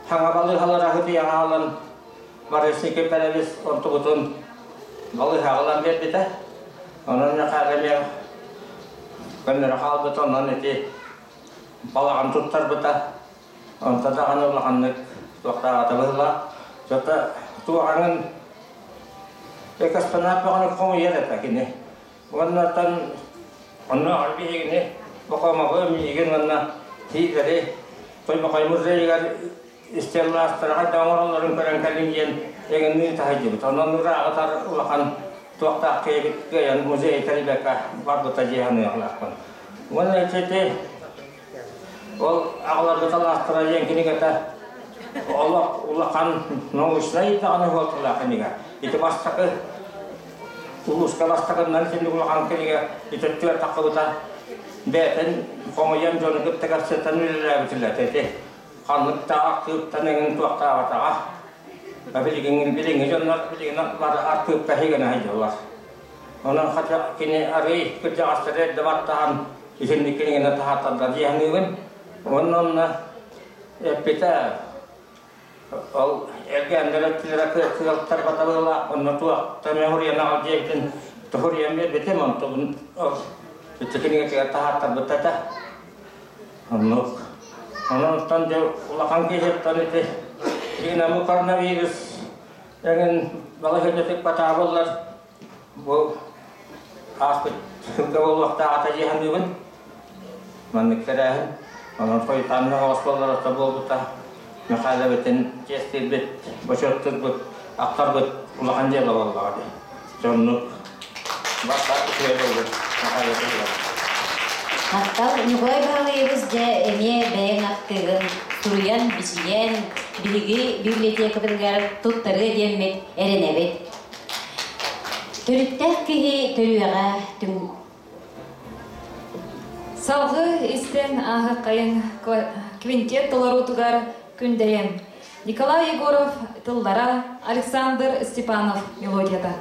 хаҥа балыыһалара хытыйаҕа аалан Борис Никифорович онтубутун балыыһаҕа ылан биэрбитэ. Онон Михаил эмиэ көннөрө хаалбыта, онон ити балаҕан туттарбыта. Онто даҕаны улаханнык туохтаабата быһыылаах. Чото туоҕаҥын экспонат бөҕөнү хомуйар этэ кини. Уоннаттан онно биһигини Бокомоҕу миигин уонна Тиитэри Тойбохой музейыгар истиэллаастара хайдах оҥороллорун көрөн кэлин диэн эҥиннии таһыйдыбыт. Онон ырааҕытар улахан туохтаах киһибит кыайан музей тэрийбэккэ барбыта дии саныахлаахпын. Уонна ити ол аҕаларбыт алаастара диэн кинигэтэ олох улахан научнай даҕаны суолталаах кинигэ. Ити бастакы улууска бастакыннан итинник улахан кинигэ ити өттүгэр таххыбыта бэйэтин хомуйан дьону кытта кэпсэтэн үлэлээбитилэр ити ханнык да архыыптан эҥин туохтаабатаҕа. Билигин билиҥҥи дьоннор билигин бары архыыпка иһигинэ сылдьаллар. Онон хата кини арыый кырдьаҕастары эрдэ баттаһан итинник кинигэни таһааттарда дии саныыбын. Уонна онно эппитэ ол эргээннэр өттүлэрэ кыалтар батабыла онно туох мехуруйан аҕал диэбитин туһуруйан биэрбитим онтубун ол ити кинигэтигэр таһааттарбыт этэ. Оннук. Онон дьэ улахан киһиттэн ити динаму коронавирус эҥин балаһыанньатык батаабыллар бу ааспыт сылга буолуохтаах ата дии саныыбын. Маннык тэрээһин. Онон хойутаанна оҕослоллор буолбута. Михайловитын чиэстиирбит, бочуоттурбут, ахтарбыт улахан дьыала буоллаҕа дии. Дьоннук барта үчүгэй буолбут Михайловитын. Махтал Ньукулай Баһылайабыс дьэ эмиэ бэйэҥ ахтыыгын суруйан, бичийэн, биһиги библиотекабытыгар туттарыа диэммит эрэнэбит. Төрүттээх киһи төрүөҕэ түҥ Салгыы истэн ааһыккайын квинтет толоруутугар күндэйэн Николай Егоров тыллара, Александр Степанов мелодията.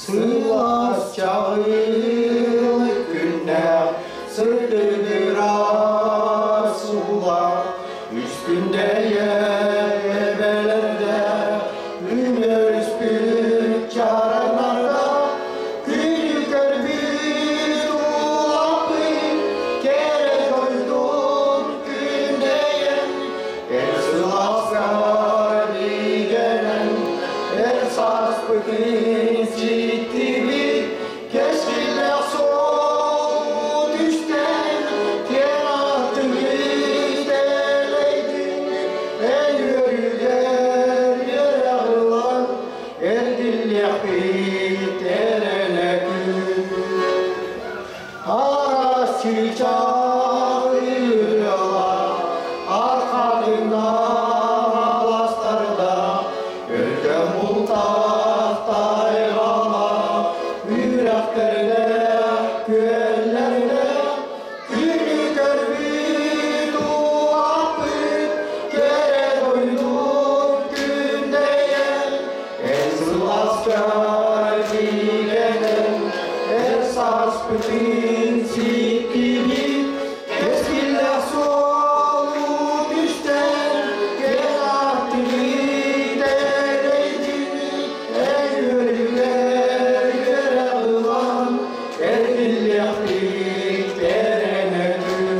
Сылаас чаҕыл күннээх сырдыгырас уулаах үс күндэйэ эбэлэрдээх үмүрүспүт чараҥнарга күнү көрбүт улаппыт кэрэ дойдун күндэйэн эр сылааскар бигэнэн эр сааспытын ситтибит кэскиллээх суол түстэн киэн аттыгыт элэйдин эн үөрүүлэр үөрэх ылан эргиллиэхпит эрэнэ күн араас чыычаах ырыалар архатыҥнаах аластарда өлгөм бултаах тайҕалар үрэхтэрдээх күөллэрдээх күнү көрбүт улааппыт кэрэ дойдум күндэйэн эн сылааскар биигэнэн эр сааспытын ситтибит кэскиллээх суолу түстэн кэл аттыгыт эрэйдин эн үөрүүлэр үөрэх ылан эргиллиэхпит эрэнэ күн.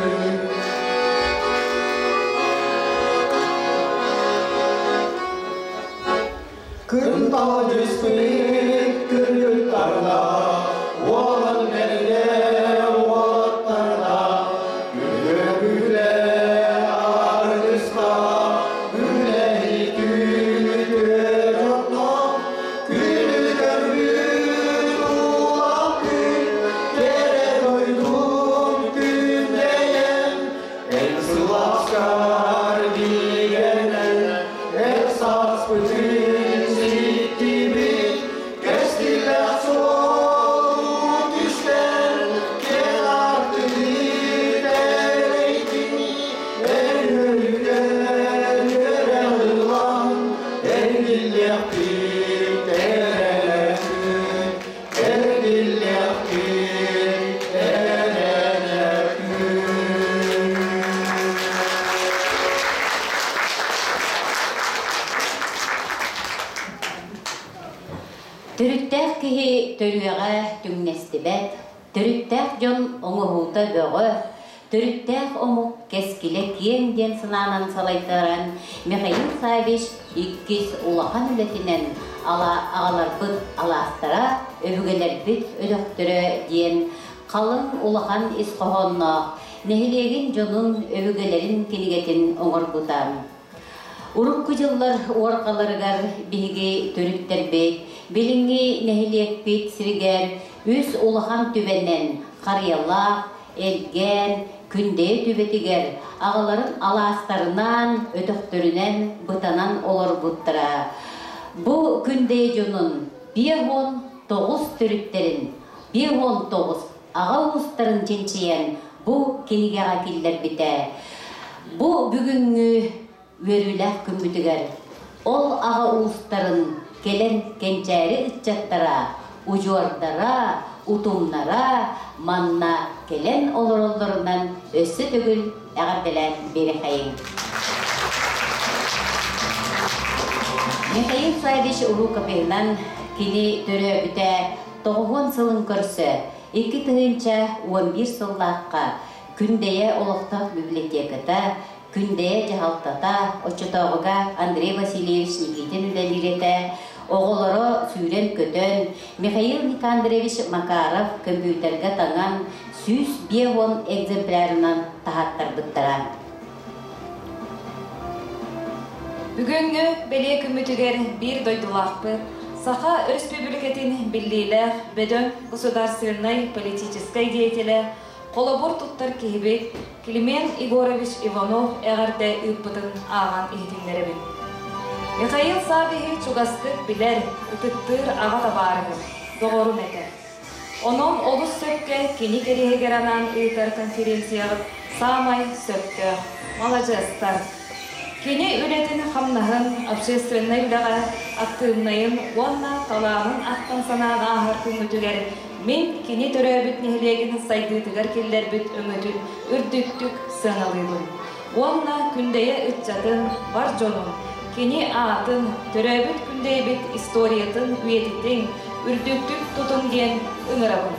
Кынтал түспүт күргүттарла. төрүөҕэ түҥнэстибэт, төрүттээх дьон оҥоһуута бөҕө, төрүттээх омук кэскилэ киэҥ диэн санаанан салайтаран Михаил Саввич иккис улахан үлэтинэн аҕаларбыт алаастара, өбүгэлэрбит өлөхтөрө диэн халыҥ улахан ис хоһоонноох нэһилиэгин дьонун өбүгэлэрин кинигэтин оҥорбута. Урукку дьыллар уорҕаларыгар биһиги төрүттэрбит, билиҥҥи нэһилиэкпит сиригэр үс улахан түбэнэн Харыйалаах, Элгээн, Күндэйэ түбэтигэр аҕаларын алаастарынан, өтөхтөрүнэн бытанан олорбуттара. Бу Күндэйэ дьонун 59 төрүттэрин, 59 аҕа уустарын чинчийэн бу кинигэҕэ киллэрбитэ. Бу бүгүҥҥү үөрүүлээх күммүтүгэр ол аҕа уустарын кэлэн кэнчээри ыччаттара, удьуордара, утумнара манна кэлэн олороллорунан өссө төгүл эҕэрдэлээн биэрэхэйиҥ. Михаил Саввич рукопиһынан кини төрөөбүтэ тоҕуһуон сылын көрсө 2011 сыллаахха Күндэйэ олохтоох библиотеката, Күндэйэ дьаһалтата, оччотооҕуга Андрей Васильевич Никитин үлэлиир этэ, оҕолоро сүүрэн-көтөн, Михаил Никандрович Макаров көмпүүтэргэ таҥан 150 экземплярынан таһааттарбыттара. Бүгүҥҥү бэлиэ күммүтүгэр биир дойдулаахпыт, Саха Өрөспүүбүлүкэтин биллиилээх бөдөҥ государственнай политическай деятелэ, холобур туттар киһибит Климент Егорович Иванов эҕэрдэ ыыппытын ааҕан иһитиннэрэбин. Михаил Саввиһы чугастык билэр, ытыктыыр аҕа табаарыһым, доҕорум этэ. Онон олус сөпкө кини кэриэһигэр анаан ыытар конференцияҕыт саамай сөптөөх. Маладьыастар! Кини үлэтин-хамнаһын, общественнай үлэҕэ актыыбынайын уонна талаанын ахтан санаан ааһар күҥҥүтүгэр мин кини төрөөбүт нэһилиэгин сайдыытыгар киллэрбит өҥөтүн үрдүктүк сыаналыыбын. Уонна Күндэйэ ыччатын, бар дьонун, кини аатын, төрөөбүт Күндэйэбит историятын үйэтитиҥ, үрдүктүк тутуҥ диэн ыҥырабын.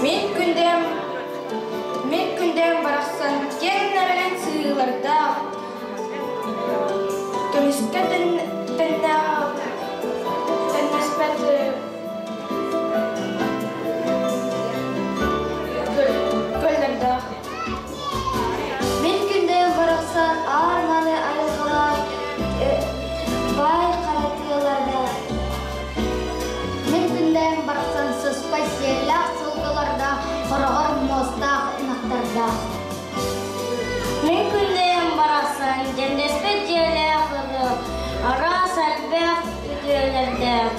Мин күндэм Мин күндэм барахсан киэҥ нэмэлэн сыһыылардаах, көмүскэ тэннэспэт көллөрдөөх. Мин күндэм барахсан аар маны айылҕалаах баай хара тыалардаах. Мин күндэм барахсан сыспай сиэллээх сылгылардаах, хороҕор муостаах ынахтардаах. Мин күндэйэм барахсан дьэндэспит дьиэлээх ырыа, араас элбэх үтүөлэрдээх.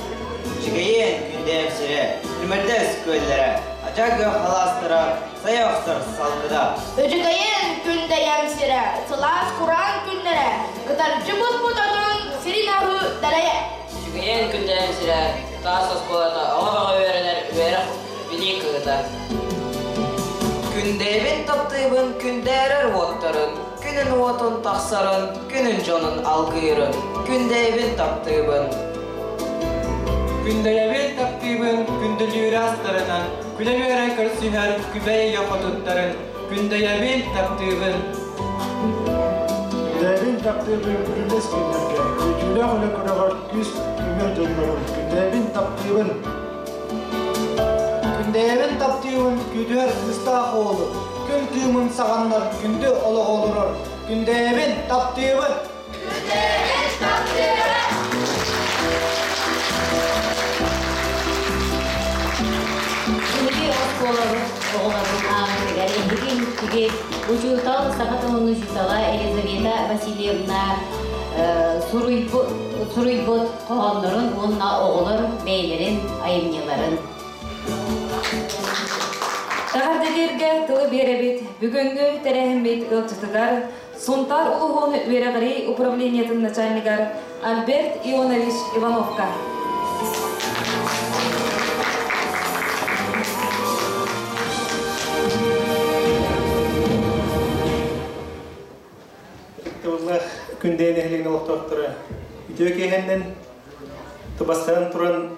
Үчүгэйиэн күндэйэм сирэ, Түмэрдэс күөллэрэ, ача күөх алаастара, сайа охсор салгыда. Үчүгэйиэн күндэйэм сирэ, сылаас кураан күннэрэ, кытарчы буспут отун сирин аһыы дэлэйэ. Үчүгэйиэн күндэйэм сирэ, таас оскуолата оҕо бөҕө үөрэнэр үөрэх билии кыһыта. Күндэйбин таптыыбын күндээрэр уоттарын, күнүн уотун тахсарын, күнүн дьонун алгыырын. Күндэйбин таптыыбын. Күндэйэбин таптыыбын күндүлүүр астарынан, күлэ-үөрэ көрсүһэр күбэй хотуттарын. Күндэйэбин таптыыбын. Күндэйэбин таптыыбын күрүлэс күннэргэ, күүтүүлээх үлэ күрэҕэр күүс көмө дьоннорун. Күндэйэбин таптыыбын. Күндэйэбин таптыыбын күүтүһэр кыыстаах уолу, күн кыымын саҕаннар күндү олох олорор. Күндэйэбин таптыыбын. Күндэйэбин таптыыбын. Биһиги оскуолабыт оҕолорун ааҕыытыгар эһиги Биһиги учуутал саха тылын учуутала Елизавета Васильевна суруйбут хоһооннорун уонна оҕолор бэйэлэрин айымньыларын. Эҕэрдэлииргэ тылы биэрэбит бүгүҥҥү тэрээһиммит ыалдьытыгар Сунтаар улууһун үөрэҕирии управлениетын начальнигар Альберт Ионович Ивановка. Ытыктабыллаах Күндэйэ нэһилиэгин олохтоохторо үтүө киэһэннэн тубастаан туран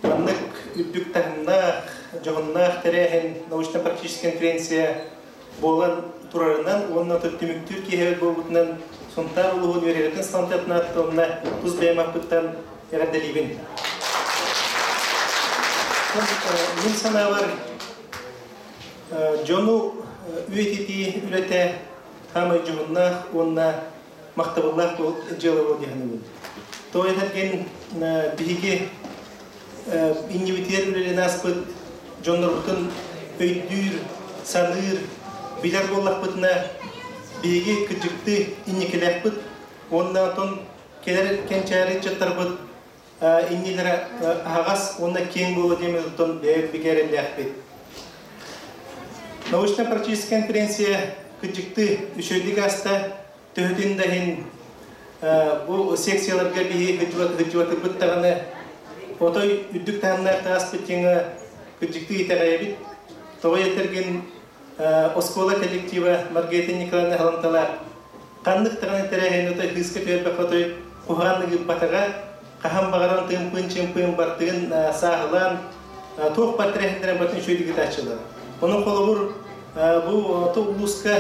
маннык үрдүк таһымнаах, дьоһуннаах тэрээһин научно-практическая конференция буолан турарынан уонна түмүктүүр киэһэбит буолбутунан Сунтаар улууһун үөрэҕин салалтатын ааттанна тус бэйэм аппыттан эҕэрдэлиибин. Мин санаабар, дьону үйэтитии үлэтэ хаамай дьоһуннаах уонна махтабыллаах дьыала буол диэхинибин. Тоҕо этэргин биһиги иннибитигэр үлэлээн ааспыт дьоннорбутун өйдүүр, саныыр, билэр буоллахпытына, биһиги кыдьыктыы инникилээхпит уонна онтон кэлэр кэнчээри ыччаттарбыт иннилэрэ аһаҕас уонна киэҥ буолуо диэммит оттон бэйэбит бигэ эрэллээхпит. Научно-практическая конференция кыдьыктыы үчүгэйдик ааста, төһөтүн да иһин бу секцияларга биһи сылдьыбатырбыт даҕаны отой үрдүк таһымнаах ааспыт дьиҥэ кырдьыктыы итэҕэйэбит. Тоҕо этэргин оскуола коллектива Маргарита Николаевна Халанталаах ханнык даҕаны тэрээһин отой кыыска түһэрбэххэ отой куһаҕан ыыппатаҕа, хаһан баҕаран тыымпыын-чымпыын бартыгын сааһылаан туох бар тэрээһиннэрин батын үчүгэйдик ыытааччылар. Онон холобур бу улууска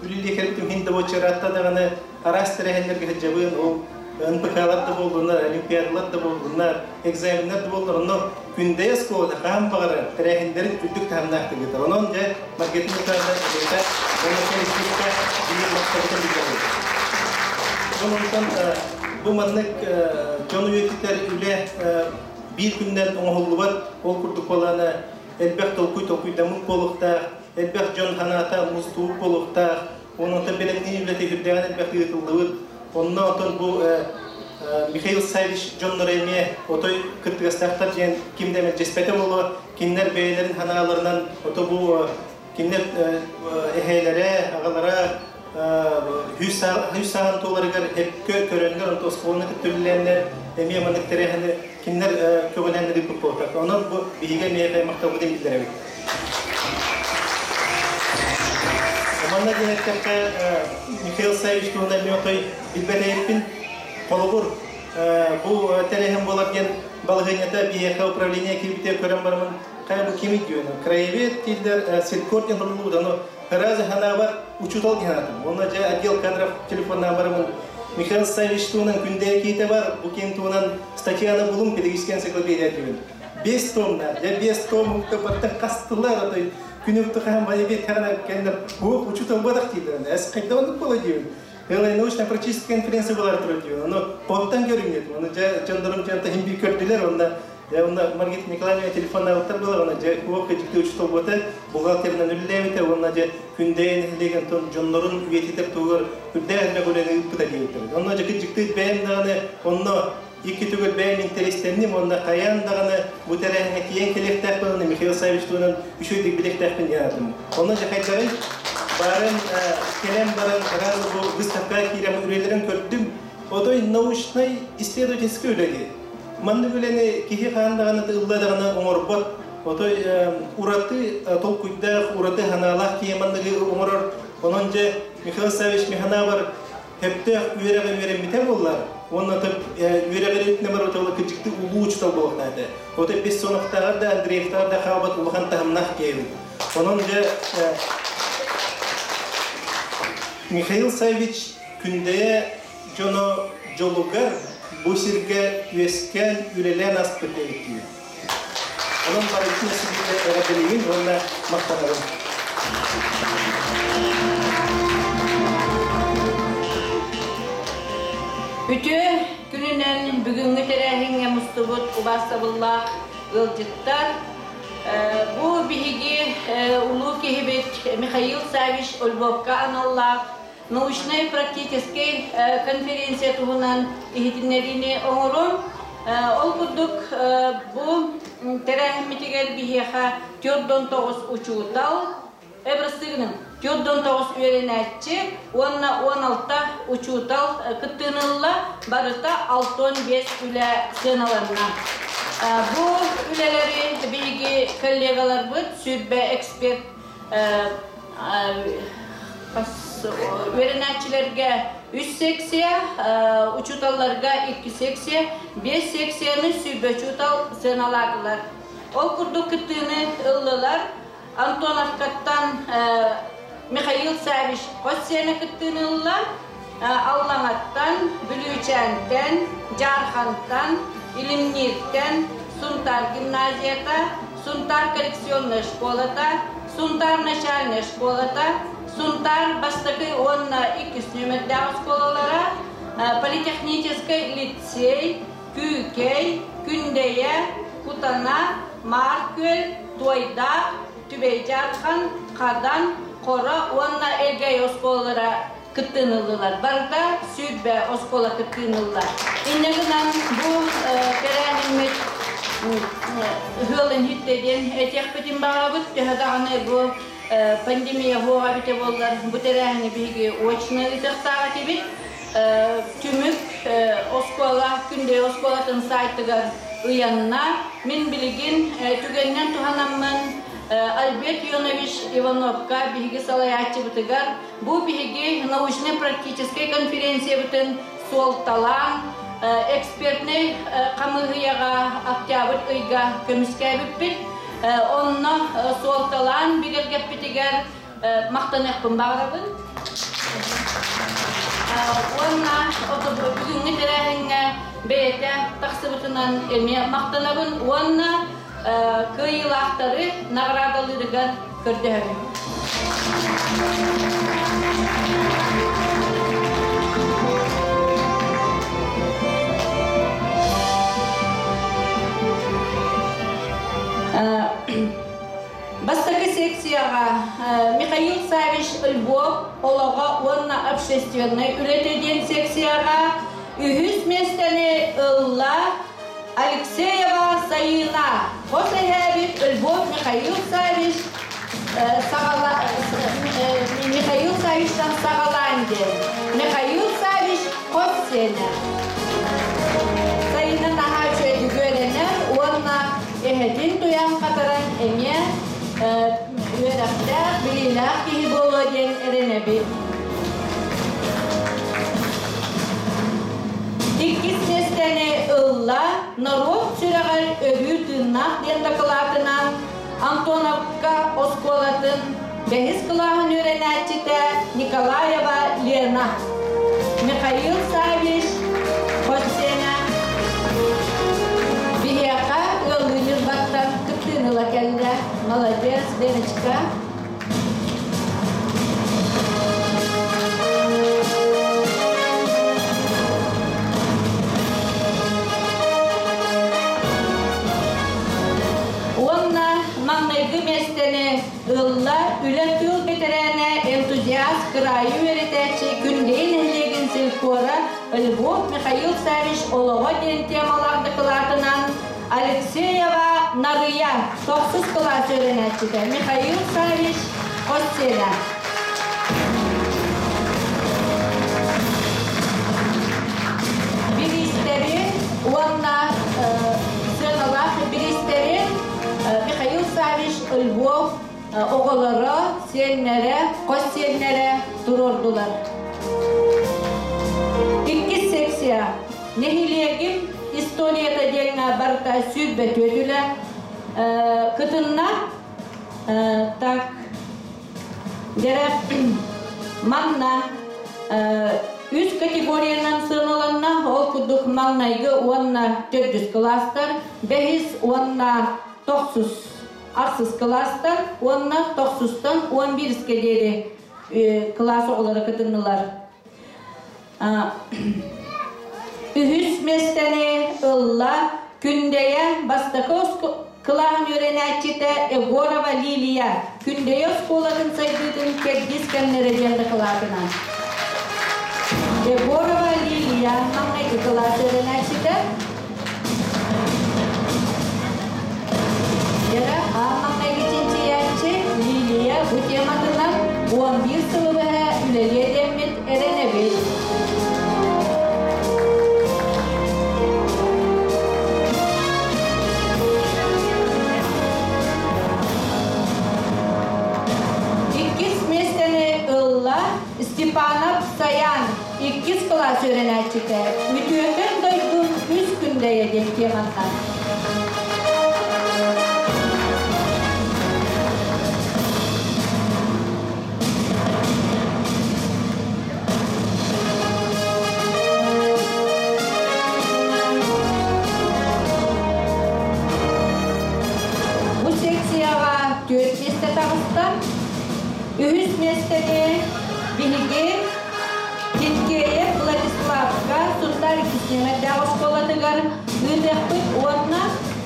үлэлии кэлбитим иһин да буочараатта даҕаны араас тэрээһиннэргэ сылдьабын, ол НПК-лар да буоллунар, олимпиадалар да буоллунар, экзаменнар да буоллар, онно Күндэйэ оскуолата хаһан баҕарар тэрээһиннэрин үрдүк таһымнаахтык ыытар. Онон дьэ Маргарита Николаевна бэйэтэ уонна коллективка биир махталбытын биллэрэбит. Онтон бу маннык дьон үйэтитэр үлэ биир күннэн оҥоһуллубат, ол курдук буолаана элбэх толкуй толкуйдаммыт буолуохтаах, элбэх дьон санаата мустубут буолуохтаах, онон бэлэмнии үлэтэ үрдээҕин элбэх ыытыллыбыт. Онно отон бу Михаил Савич дьонноро эмиэ отой кыттыгастаахтар диэн ким да мэлдьэспэтэ буолуо, кинилэр бэйэлэрин санааларынан ото бу кинилэр эһээлэрэ, аҕалара үс сааһын туоларыгар эпкө көрөннөр, онто оскуоланы кытта үлэлээннэр эмиэ маннык тэрээһини кинилэр көҕүлээн ыыппыт буолтар. Онон бу биһиги эмиэ махталбытын биллэрэбит. Манна диэн эттэххэ, Михаил Савич туһунан эмиэ отой билбэтэйэппин. Холобур, бу тэрээһин буолар диэн балаһыанньата биһиэхэ управление киирбитэ көрөн бараммын, хайа бу кимий диэн, краевед дииллэр, селькор диэн суруллубут, ону Разы ханаабар учуутал диэн аатым. Онно дьэ отдел кадров телефоннаан бараммын Михаил Савич туһунан күндэйэ киһитэ бар, бу киэн туһунан статьяны булум педагогическая энциклопедия диибин. Бес томна, дьэ бес том баттан хастылар отой күнү хаһан байбет хаана кэннэ уох учуутал буолах дииллэр. Эс хайда оннук буола диибин. Ылай научно-практическая конференция буолар турар диибин. Ону понтан көрүҥнет. Ону дьэ дьоннорум дьонто хим бир көрдүлэр. Онно Дьэ, онно Маргарита Николаевна телефоннаабыттар буолар, онно дьэ уох кыдьыкты учуутал буота, бухгалтерынан үлэлээбитэ уонна дьэ Күндэйэ нэһилиэгин онтон дьоннорун үйэтитэр туһугар үрдээх элбэх үлэни ыыппыта диэбиттэр. Онно дьэ кыдьыкты бэйэм даҕаны онно икки төгүл бэйэм интэриэстэнним уонна хайаан даҕаны бу тэрээһиҥҥэ тиийэн кэлиэхтээхпин уонна Михаил Саввич туһунан үчүгэйдик билиэхтээхпин диэн аатым. Онно дьэ хайдаҕый? Баарын кэлэн баран сразу бу выставкаҕа киирэн үлэлэрин көрдүм. Отой научнай исследовательскай үлэ дии. Маннык үлэни киһи хаан даҕаны ылла даҕаны оҥорбот. Отой ураты толкуйдаах, ураты санаалаах киһи манныгы оҥорор. Онон дьэ Михаил Саввич Миханавар сөптөөх үөрэҕи үөрэммитэ буоллар, уонна үөрэҕи бар отолу кырдьыкты улуу учуутал буолуохтаах этэ. Отой Бессоновтааҕар да, Андреевтааҕар да хаалбат улахан таһымнаах киһи эбит. Онон дьэ Михаил Саввич Күндэйэ дьоно дьолугар бу сиргэ үөскээн үлэлээн ааспыт эбиттии. Онон барыбытын өссө эҕэрдэлиибин уонна махтанабын. Үтүө күнүнэн бүгүҥҥү тэрээһиҥҥэ мустубут убаастабыллаах ыалдьыттар, Бу биһиги улуу киһибит Михаил Саввич Львовка аналлаах научнай-практическай конференция туһунан иһитиннэриини оҥорон, ол курдук бу тэрээһиммитигэр биһиэхэ 49 учуутал, Эбрастыгыным 49 үөрэнээччи уонна 16 учуутал кыттыыны ылла, барыта 65 үлэ сыаналанна. Бу үлэлэри биһиги коллегаларбыт, сүрбэ эксперт үөрэнээччилэргэ үс секция, учууталларга икки секция, биэс секцияны сүүрбэ учуутал сыаналаатылар. Ол курдук кыттыыны ыллылар Антоновкаттан Михаил Саввич хос сиэнэ кыттыыны ылла, Аллаҥаттан, Бүлүүчээнтэн, Дьаархантан, Илимнииртэн Сунтаар гимназията, Сунтаар коррекционнай школата, Сунтаар начальнай школата, Сунтаар бастакы уонна иккис нүөмэрдээх оскуолалара, политехническай лицей, Күүкэй, Күндэйэ, Кутана, Маар Күөл, Туойдаах, Түбэй-Дьаархан, Хадан, Хоро уонна Элгээйи оскуолалара кыттыыны ыллылар. Барыта 20 оскуола кыттыыны ылла. Инньэ гынан бу тэрээһиммит ыһыалын иһиттэ диэн этиэхпитин баҕарабыт. Төһө даҕаны бу пандемия буоҕа эбитэ буоллар, бу тэрээһини биһиги очно ыытыахтаах этибит. Түмүк оскуола Күндэйэ оскуолатын сайтыгар ыйанна. Мин билигин түгэнинэн туһанаммын Альберт Ионович Ивановка биһиги салайааччыбытыгар бу биһиги научнай-практическай конференциябытын суолталаан экспертнэй хамыыһыйаҕа октябрь ыйга көмүскээбиппит. Онно суолталаан бигэргэппитигэр махтаныахпын баҕарабын. Уонна бүгүҥҥү тэрээһиҥҥэ бэйэтэ тахсыбытынан эмиэ махтанабын уонна кыайыылаахтары наҕараадалыырыгар көрдөһөбүн. Бастакы секцияҕа Михаил Саввич Львов олоҕо уонна общественнай үлэтэ диэн секцияҕа үһүс миэстэни ылла Алексеева Сайыына. Хос эһээбит Львов Михаил Саввич Михаил Саввичтан саҕалаан диэн. Михаил Саввич хос сиэнэ. Сайыына наһаа үчүгэйдик үөрэнэр уонна эһэтин туйаан хатаран эмиэ үөрэхтээх, билиилээх киһи буолуо диэн эрэнэбит. Иккис миэстэни ылла норуот сүрэҕэр өрүү тыыннаах диэн дакылаатынан Антоновка оскуолатын бэһис кылааһын үөрэнээччитэ Николаева Лена. Михаил Саввич Хостена биһиэхэ ыаллыы Ньурбаттан кыттыыны ыла кэллэ. Молодец, Леночка. Уонна маҥнайгы миэстэни ылла үлэ тыыл бэтэрээнэ, энтузиаст, кыраайы үөрэтээччи Күндэйи нэһилиэгин селькора Львов Михаил Саввич олоҕо диэн темалаах дакылаатынан Алексеева Нарыйа, тохсус кылаас үөрэнээччитэ Михаил Саввич Хостена. Бириистэри уонна сыаналаах бириистэри Михаил Саввич Львов оҕолоро, сиэннэрэ, хос сиэннэрэ туруордулар. Иккис секция Нэһилиэгим историята диэҥҥэ барыта 24 үлэ кытынна. Так, дьэрэ манна үс категориянан сыаналанна, ол курдук маҥнайгы уонна төрдүс кылаастар, бэһис уонна тохсус ахсыс кылаастар уонна тохсустан 11-скэ диэри кылаас оҕолоро кытыннылар. Үһүс миэстэни ылла Күндэйэ бастакы кылааһын үөрэнээччитэ Егорова Лилия Күндэйэ оскуолатын сайдыытын кэрдиис кэмнэрэ диэн дакылаатынан. Егорова Лилия маҥнайгы кылаас үөрэнээччитэ. Лера аан маҥнайгы чинчийээччи Лилия бу тематынан 11 сылы быһа үлэлиэ диэммит эрэнэбит. Иккис миэстэни ылла Степанов Саян, иккис кылаас үөрэнээччитэ, Үтүөкэн дойдум үс күндэйэ диэн тематтан. Бу секцияҕа түөрт миэстэ таҕыста. Үһүс миэстэни биһиги Тинкеев Владиславка Сунтаар иккис оскуолатыгар ыытыахпыт уонна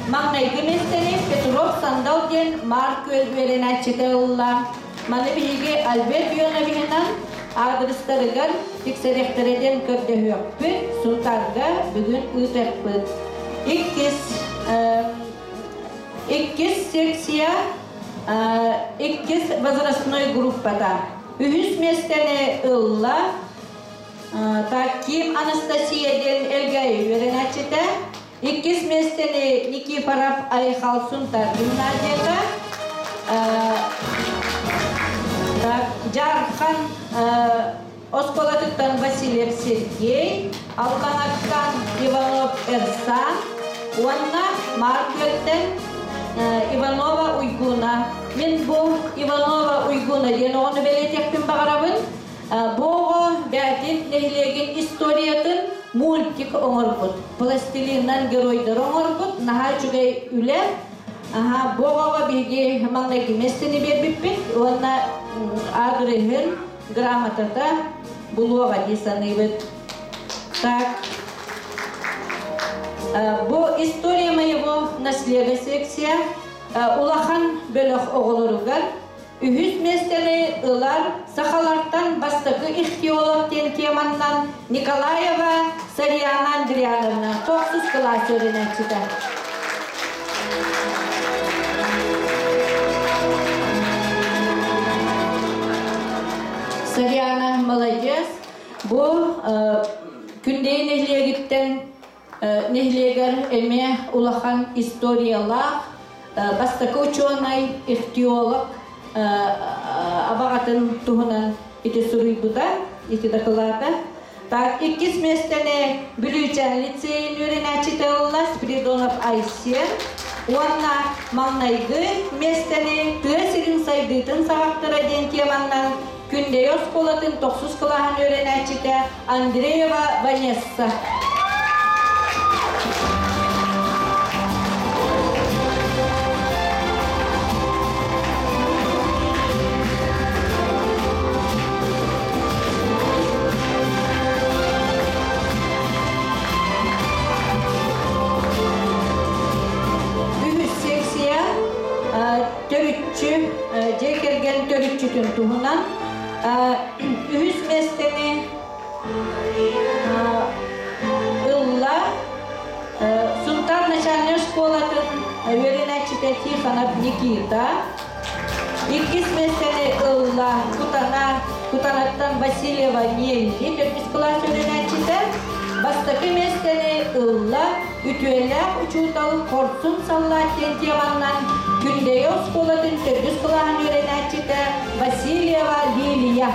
маҥнайгы миэстэни Петров Сандал диэн Маар Күөл үөрэнээччитэ ылла. Маны биһиги Альберт Ионовиһынан аадырыстарыгар тиксэриэхтэрэ диэн көрдөһүөхпүт, Сунтаарга бүгүн ыытыахпыт. Иккис иккис секция иккис возрастной группата. Үһүс миэстэни ылла Таким Анастасия диэн Элгээйи үөрэнээччитэ. Иккис миэстэни Никифоров Айхал Сунтар гимназията. Дьаархан оскуолатыттан Васильев Сергей, Аллаҥаттан Иванов Эрсан уонна Маар Күөлтэн Иванова Уйгуна. Мин бу Иванова Уйгуна диэн оҕону бэлиэтиэхпин баҕарабын. Бу оҕо бэйэтин нэһилиэгин историятын мультик оҥорбут. Пластилинынан геройдары оҥорбут. Наһаа үчүгэй үлэ. Аха, бу оҕоҕо биһиги маҥнайгы миэстэни биэрбиппит уонна аадырыһын грамотата булуоҕа дии саныыбыт. Так, бу «История моего наслега» секция улахан бөлөх оҕолоругар Үһүс миэстэни ылар сахалартан бастакы ихтиолог диэн теманнан Николаева Сарьяна Андриановна тохсус кылаас үөрэнээччитэ. Сарьяна молодец. Бу Күндэйи нэһилиэгиттэн нэһилиэгэр эмиэ улахан историялаах бастакы учуонай, ихтиолог абаҕатын туһунан ити суруйбута, ити дакылаата. Так, иккис миэстэни Бүлүүчээн лицейин үөрэнээччитэ ылла Спиридонов Айсен уонна маҥнайгы миэстэни тыа сирин сайдыытын саҕахтара диэн теманнан Күндэйэ оскуолатын тохсус кылааһын үөрэнээччитэ Андреева Ванесса. Үһүс секция төрүччү дьиэ кэргэн төрүччүтүн туһунан үһүс миэстэни ылла Сунтаар начальнай школатын үөрэнээччитэ Тихонов Никита. Иккис миэстэни ылла Кутана Кутанаттан Васильева Нелли төрдүс кылаас үөрэнээччитэ. Бастакы миэстэни ылла Үтүөлээх учуутал хорсун саллаат диэн теманнан Күндэйэ оскуолатын төрдүс кылааһын үөрэнээччитэ Васильева Лилия.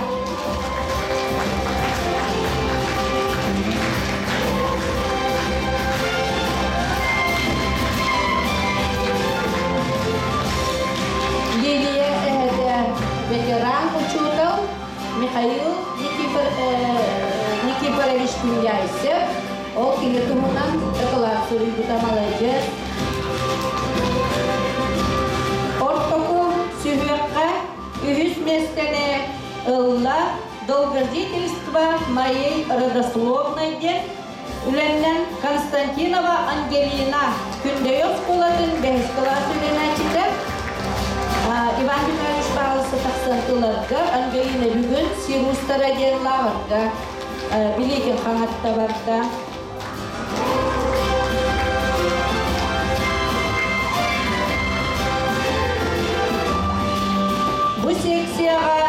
Лилия эһэтэ ветеран учуутал Михаил Никифорович Куняйсев ол кини туһунан дакылаат суруйбута маладьыас. Ортоку сүһүөххэ үһүс миэстэни ылла «Долгожительство моей родословной» диэн. үлэннэн Константинова Ангелина Күндэйэ оскуолатын бэһис кылаас үөрэнээччитэ Иван Михайлович Павлович тахсан ыларга Ангелина бүгүн сир уустара диэн лааҕырга билиитин хаҥатта барда. Бу секцияҕа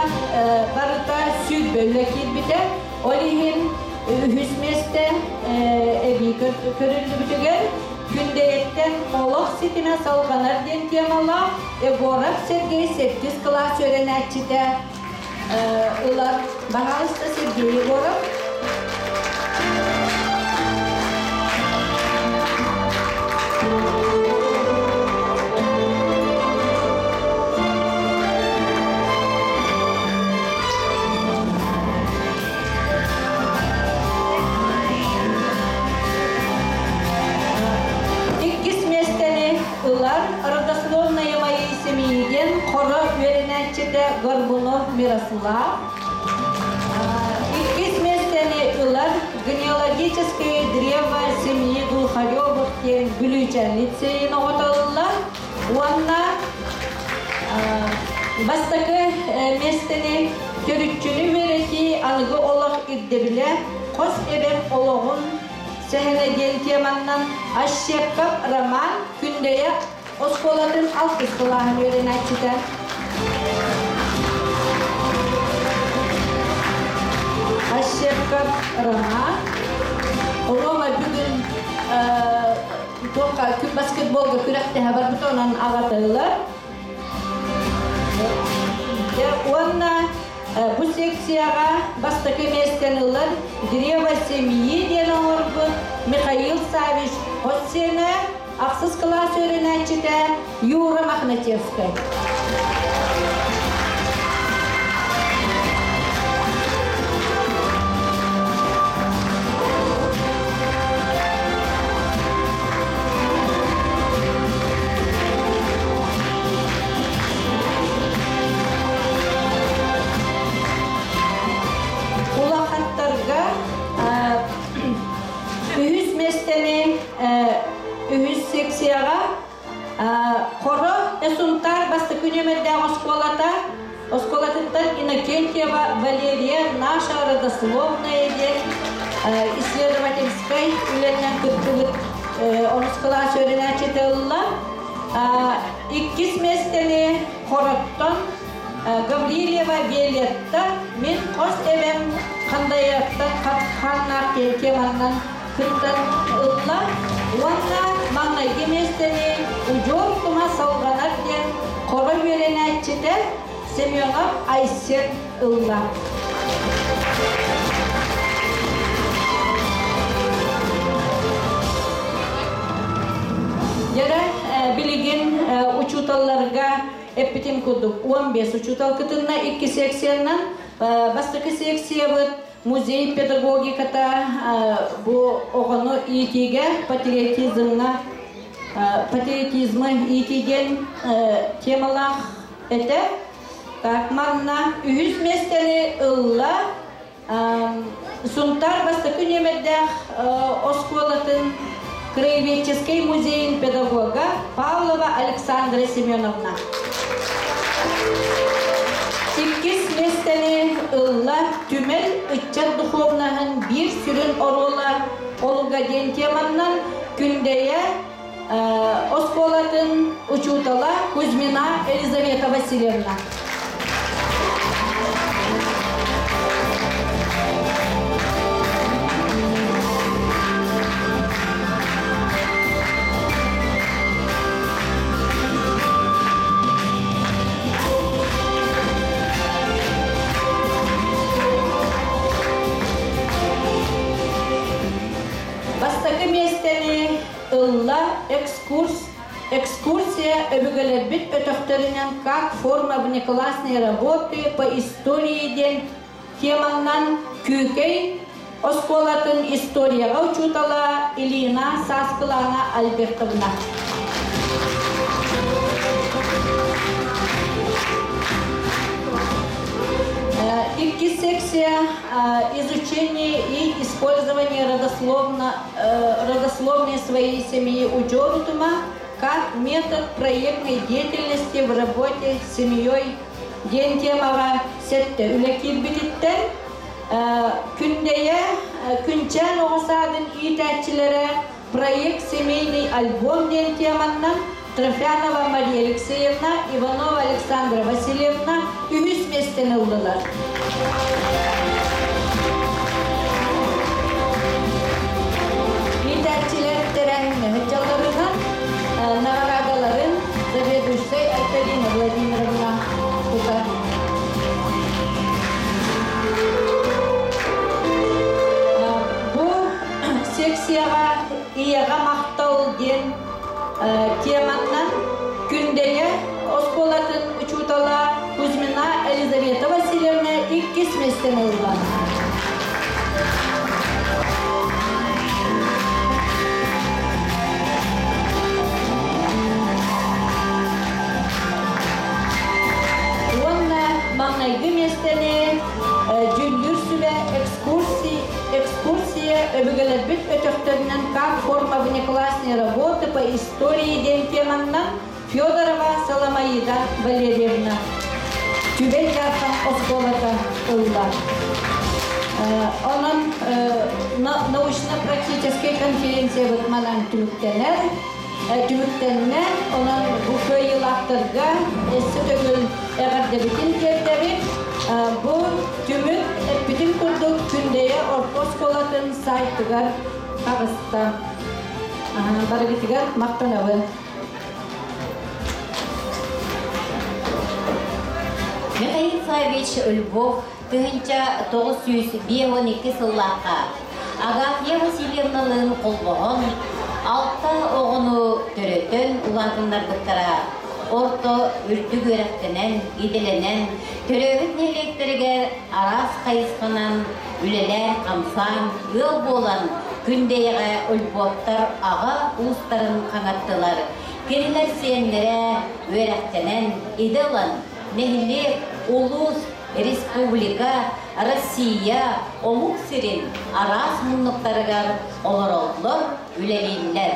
барыта 120 үлэ киирбитэ. Ол иһин үһүс миэстэ эбии көрүллүбүтүгэр Күндэйэттэн олох ситимэ салҕанар диэн темалаах Егоров Сергей сэттис кылаас үөрэнээччитэ ылар. Баһаалыста Сергей Егоров. Иккис миэстэни ылар родословная моей семьи диэн хоро үөрэнээччитэ Горбунов Мирослав. Иккис миэстэни ылар генеалогическое древо семьи Глухаревых диэн Бүлүүчээн лицейин оҕотоллар. Уонна бастакы миэстэни төрүччүнү үөрэтии аныгы олох ирдэбилэ хос эбэм олоҕун сэһэнэ диэн теманнан Ащепков Роман Күндэйэ оскуолатын алтыс кылааһын үөрэнээччитэ. Ащепков Роман Рома бүгүн туохха баскетболга күрэхтэһэ барбыт онон аҕатылар. Уонна бу секцияҕа бастакы миэстэни ылар Древо семьи диэн оҥорбут Михаил Савич хос сиэнэ ахсыс кылаас үөрэнээччитэ Юра Мохнатевскай. Улахаттарга үһүс миэстэни үһүс секцияҕа Хоро Сунтаар бастакы нүөмэрдээх оскуолата оскуолатыттан Иннокентьева Валерия наша родословная диэн исследовательскай үлэннэн кыттыбыт онус кылаас үөрэнээччитэ ылла. Иккис миэстэни Хороттон Гаврильева Виолетта мин хос эбэм Хандаевтан хааннаах диэн теманнан кыттан ылла уонна маҥнайгы миэстэни удьуор тума салҕанар диэн хоро үөрэнээччитэ Семенов Айсен ылла. Дьэрэ билигин учууталларга эппитим курдук 15 учуутал кытынна икки секциянан бастакы секциябыт музей педагогиката бу оҕону иитиигэ патриотизмҥа патриотизмы иитииген темалаах этэ. Так, манна үһүс миэстэни ылла Сунтаар бастакы нүөмэрдээх оскуолатын краеведческий музейын педагога Павлова Александра Семеновна. Иккис миэстэни ылла түмэл ыччат духовнаһын биир сүрүн оруола олуга диэн теманнан Күндэйэ оскуолатын учуутала Кузьмина Елизавета Васильевна. Бастакы миэстэни ылла экскурс экскурсия өбүгэлэрбит өтөхтөрүнэн как форма внеклассной работы по истории диэн теманнан Күүкэй оскуолатын историяҕа учуутала Ильина Сааскылаана Альбертовна. Иккис секция изучение и использование родословной своей семьи удьуор утума как метод проектной деятельности в работе с семьей диэн темаҕа сэттэ үлэ киирбититтэн Күндэйэ Күнчээн оҕо саадын иитээччилэрэ проект «Семейный альбом» диэн теманнан Трофянова Мария Алексеевна, Иванова Александра Васильевна үһүс миэстэни ыллылар. Иитээччилэр тэрээһиҥҥэ сылдьалларынан наҕараадаларын заведующай Айталина Владимировна тутар. Бу секцияҕа Ийэҕэ махтал диэн теманнан Күндэйэ оскуолатын учуутала Кузьмина Елизавета Васильевна иккис миэстэни ылла. Уонна маҥнайгы миэстэни дьүүллүүр сүбэ экскурсия өбүгэлэрбит өтөхтөрүнэн как форма внеклассной работы по истории диэн теманнан Федорова Соломоида Валерьевна Түбэй Дархан оскуолата ылла. Онон научно-практическай конференциябыт манан түмүктэнэр. Түмүктэннэ, онон бу кыайыылаахтарга өссө төгүл эҕэрдэбитин тиэрдэбит. Бу түмүк эппитин курдук Күндэйэ орто оскуолатын сайтыгар таҕыста. Барыгытыгар махтанабын. Михаил Саввич Львов 1952 сыллаахха Агафья Васильевналыын холбоһон алта оҕону төрөтөн улаатыннарбыттара. Орто үрдүк үөрэхтэнэн, идэлэнэн, төрөөбүт нэһилиэктэригэр араас хайысханан үлэлээн-хамсаан, ыал буолан Күндэйэҕэ Ольбуоптар аҕа уустарын хаҥаттылар. Кинилэр сиэннэрэ үөрэхтэнэн, идэ ылан, нэһилиэк, улуус, республика, Россия, омук сирин араас муннуктарыгар олороллор, үлэлииллэр.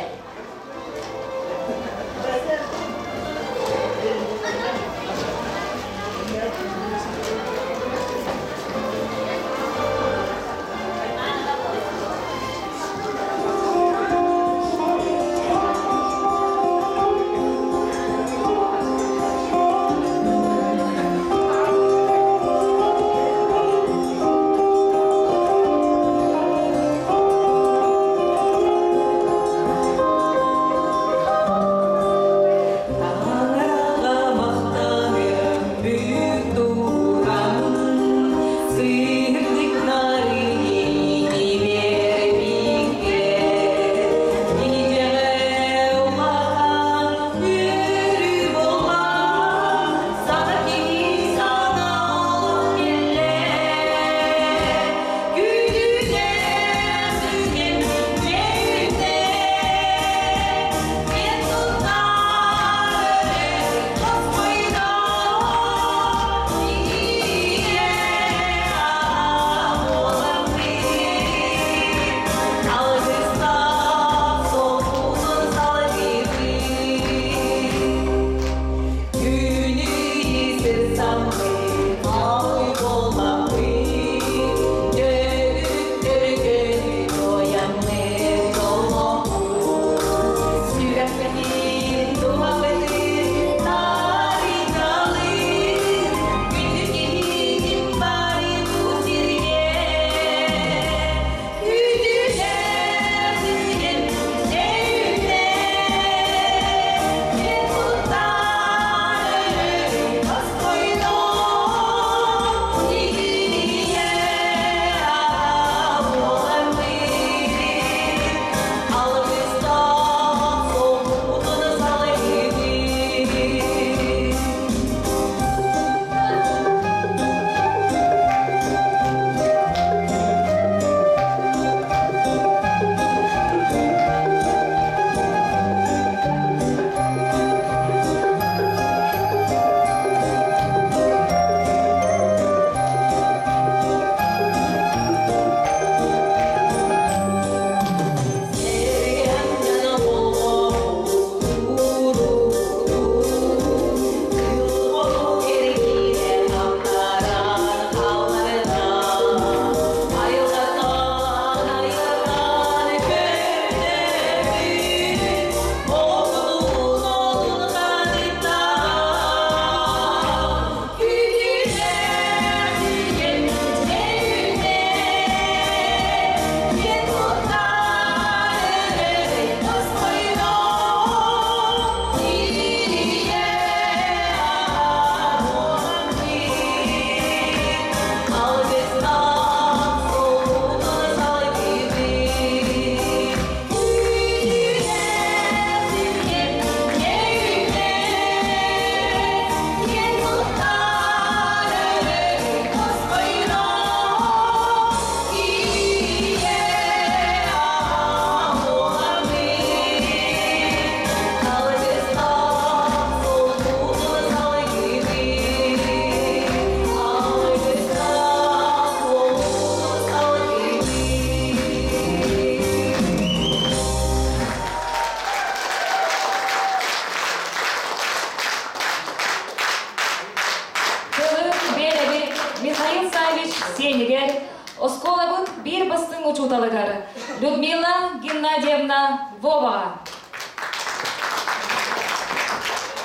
Людмила Геннадьевна Воваҕа.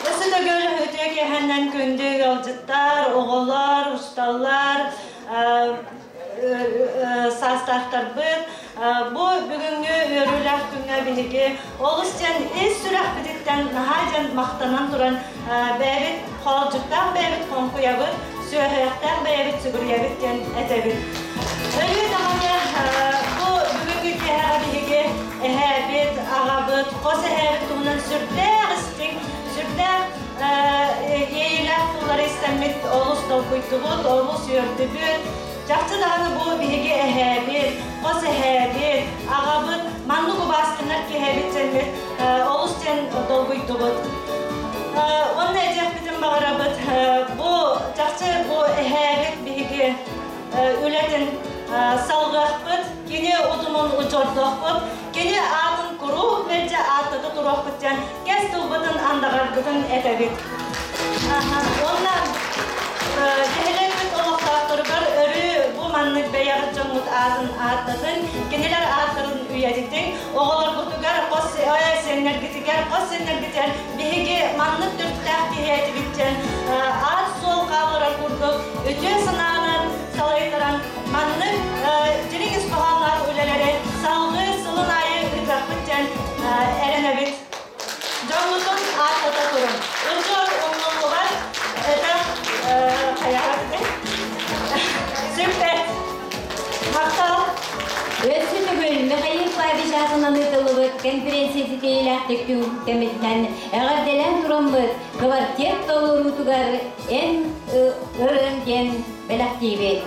Өссө төгүл үтүө киэһэннэн күндү ыалдьыттар, оҕолор, учууталлар, саастаахтарбыт. Бу бүгүҥҥү үөрүүлээх күҥҥэ биһиги олус диэн ис сүрэхпититтэн наһаа диэн махтанан туран бэйэбит хоолдьуктаах бэйэбит хоҥкуйабыт, сүөһүөхтээх бэйэбит сүгүрүйэбит диэн этэбит. Өрүү даҕаны бу бүгүҥҥү киэһэҕэ биһиги эһээбит, аҕабыт, хос эһээбит туһунан сүрдээх истиҥ, сүрдээх иэйиилээх тыллары истэммит олус долгуйдубут, олус үөрдүбүт. Чахчы даҕаны бу биһиги эһээбит, хос эһээбит, аҕабыт маннык убаастанар киһэбит дьэммит олус диэн долгуйдубут. Уонна этиэхпитин баҕарабыт, бу чахчы бу эһээбит биһиги үлэтин салҕыахпыт, кини утумун учуордуохпут, кини аатын куруук мэлдьи ааттата туруохпут диэн кэс тылбытын андаҕарбытын этэбит. Уонна нэһилиэкпит олохтоохторугар өрүү бу маннык бэйэҕит дьоҥҥут аатын ааттатын, кинилэр ааттарын үйэтитиҥ, оҕолоргутугар, хос сиэннэргитигэр, хос сиэннэргитигэр биһиги маннык төрүттээх киһи этибит диэн аат-суол хаалларар курдук үтүө санаанан салайтаран маннык дириҥ ис хоһоонноох үлэлэри салгыы сылын аайы ыытыахпыт диэн эрэнэбит. Дьоммутун ааттата турун. Ырдьор умнуллубат өтөх хайаҕа Сүппэт. Махтал. Өссө төгүл Михаил Павлович аатынан ыытыллыбыт конференция ситиһиилээхтик кэмитинэн эҕэрдэлээн тураммыт квартет толоруутугар эн ырыаҥ диэн бэлэхтиибит.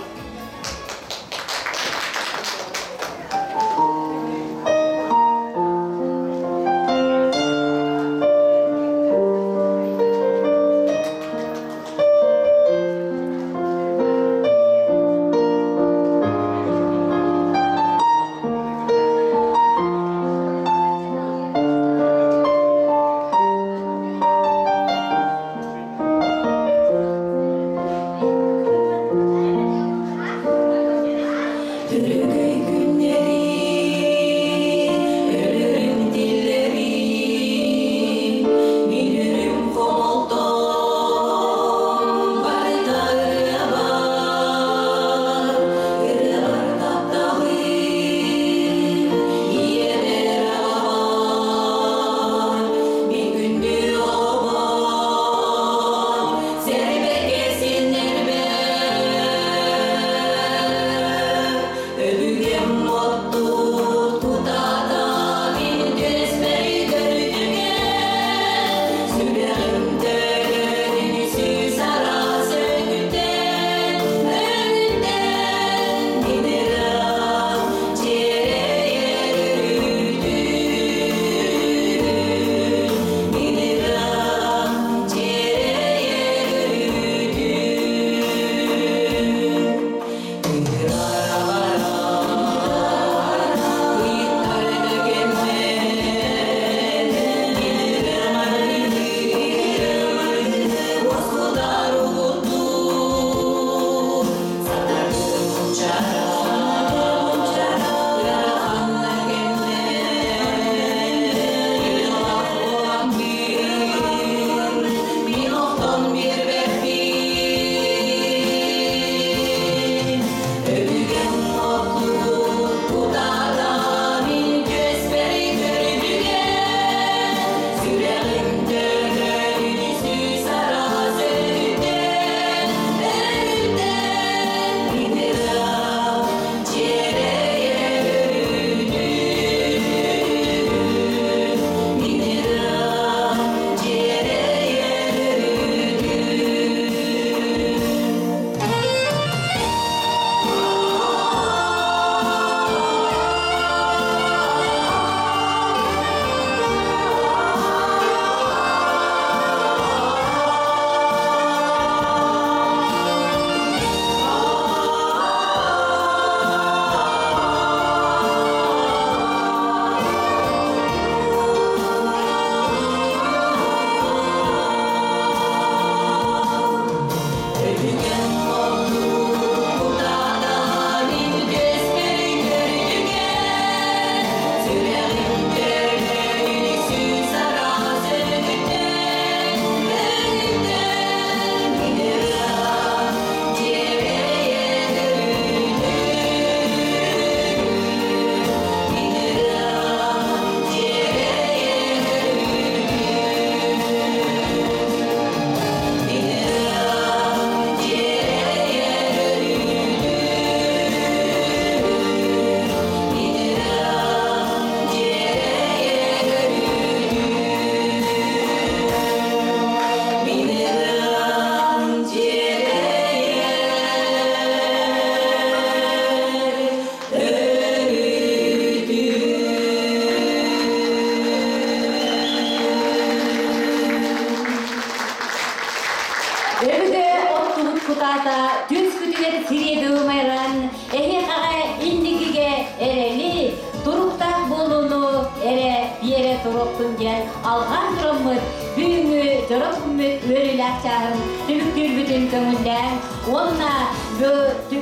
сириэби умайран, эһиэхэҕэ инникигэ эрэли, туруктаах буолууну эрэ биэрэ туруохтун диэн алҕаан тураммыт бүгүҥҥү дьоро күммүт үөрүүлээх чааһын түмүктүүрбүтүн көҥүллээн уонна бу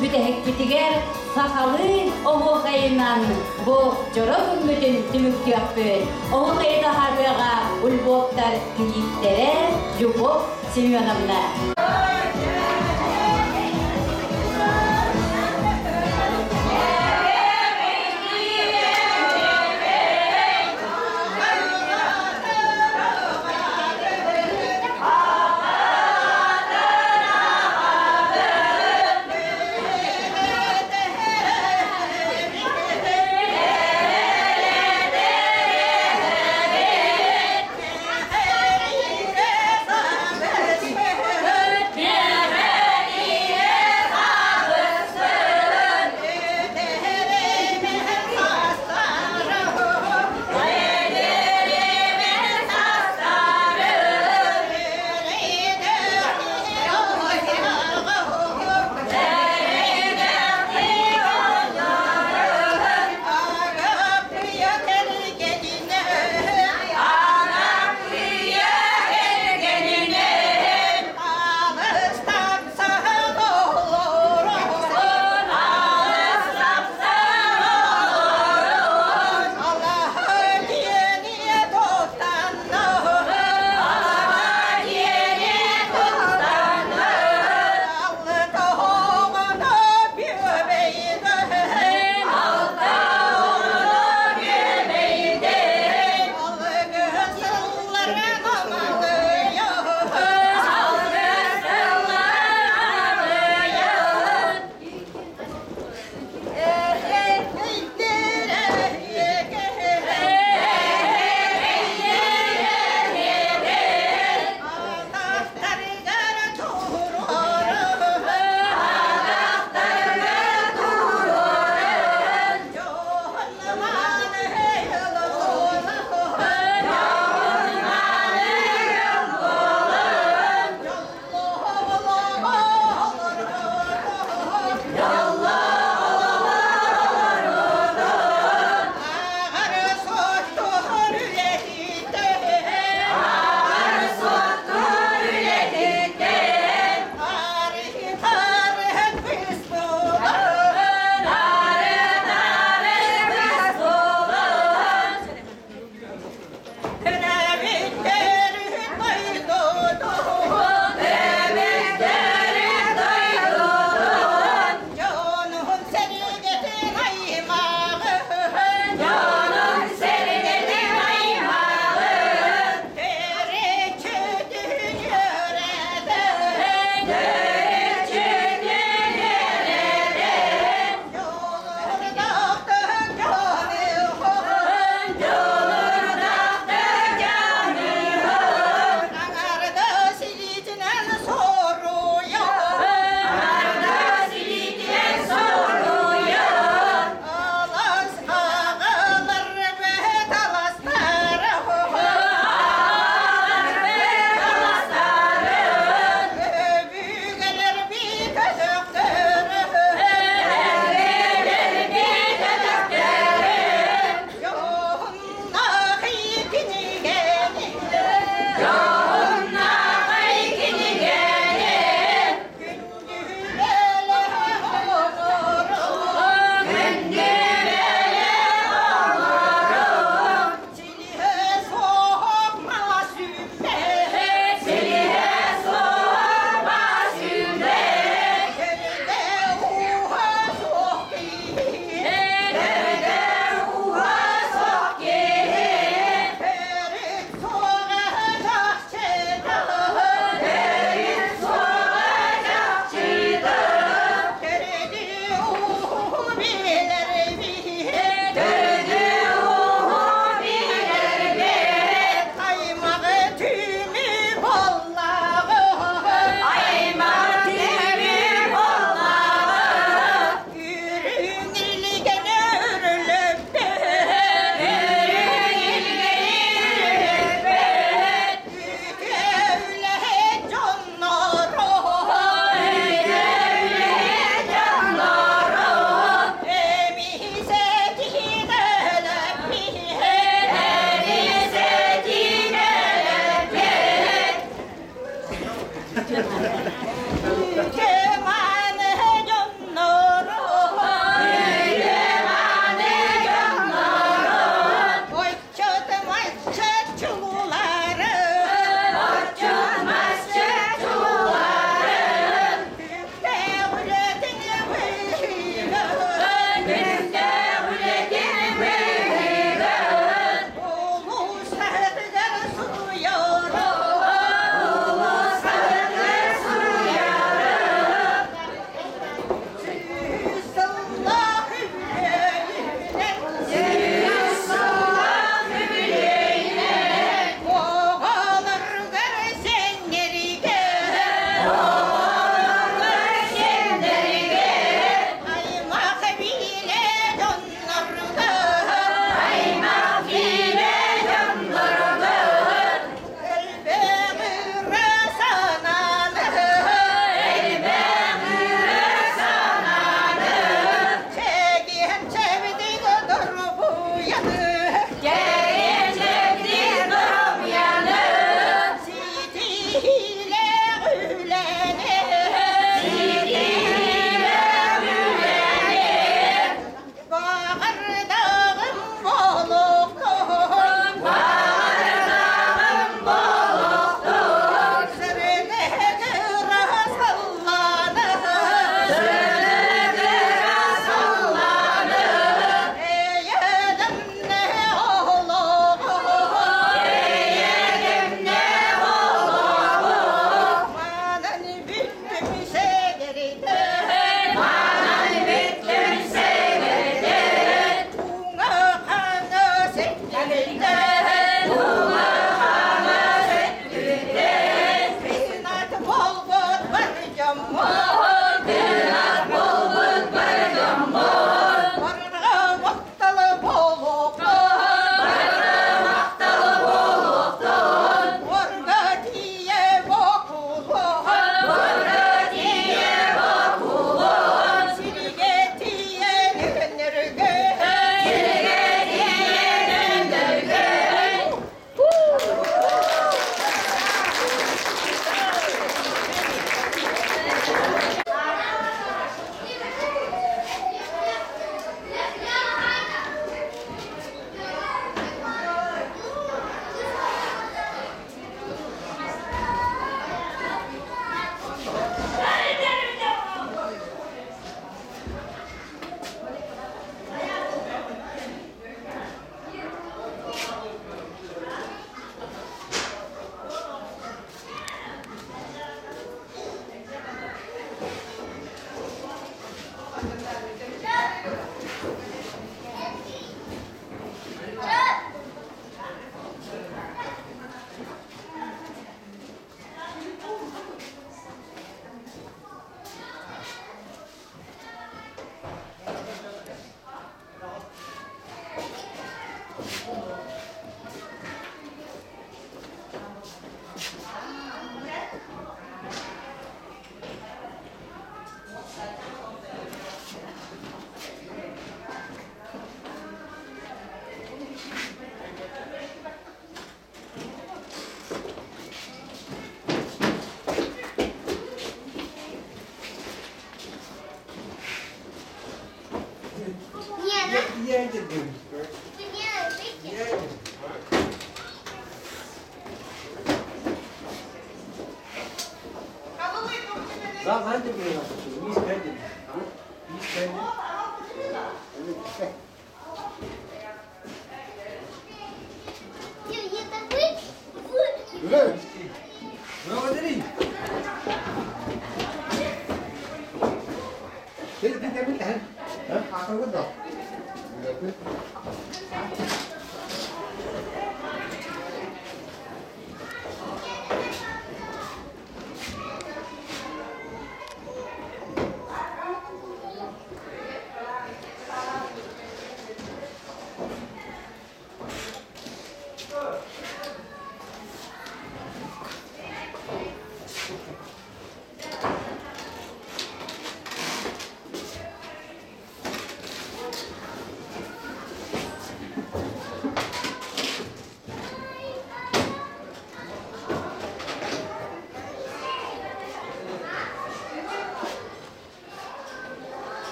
бүтэһикпитигэр сахалыы оһуохайынан бу дьоро күммүтүн түмүктүөхпүт. Оһуохайы таһаарыаҕа Ульбоктар кийииттэрэ Любовь Семеновна.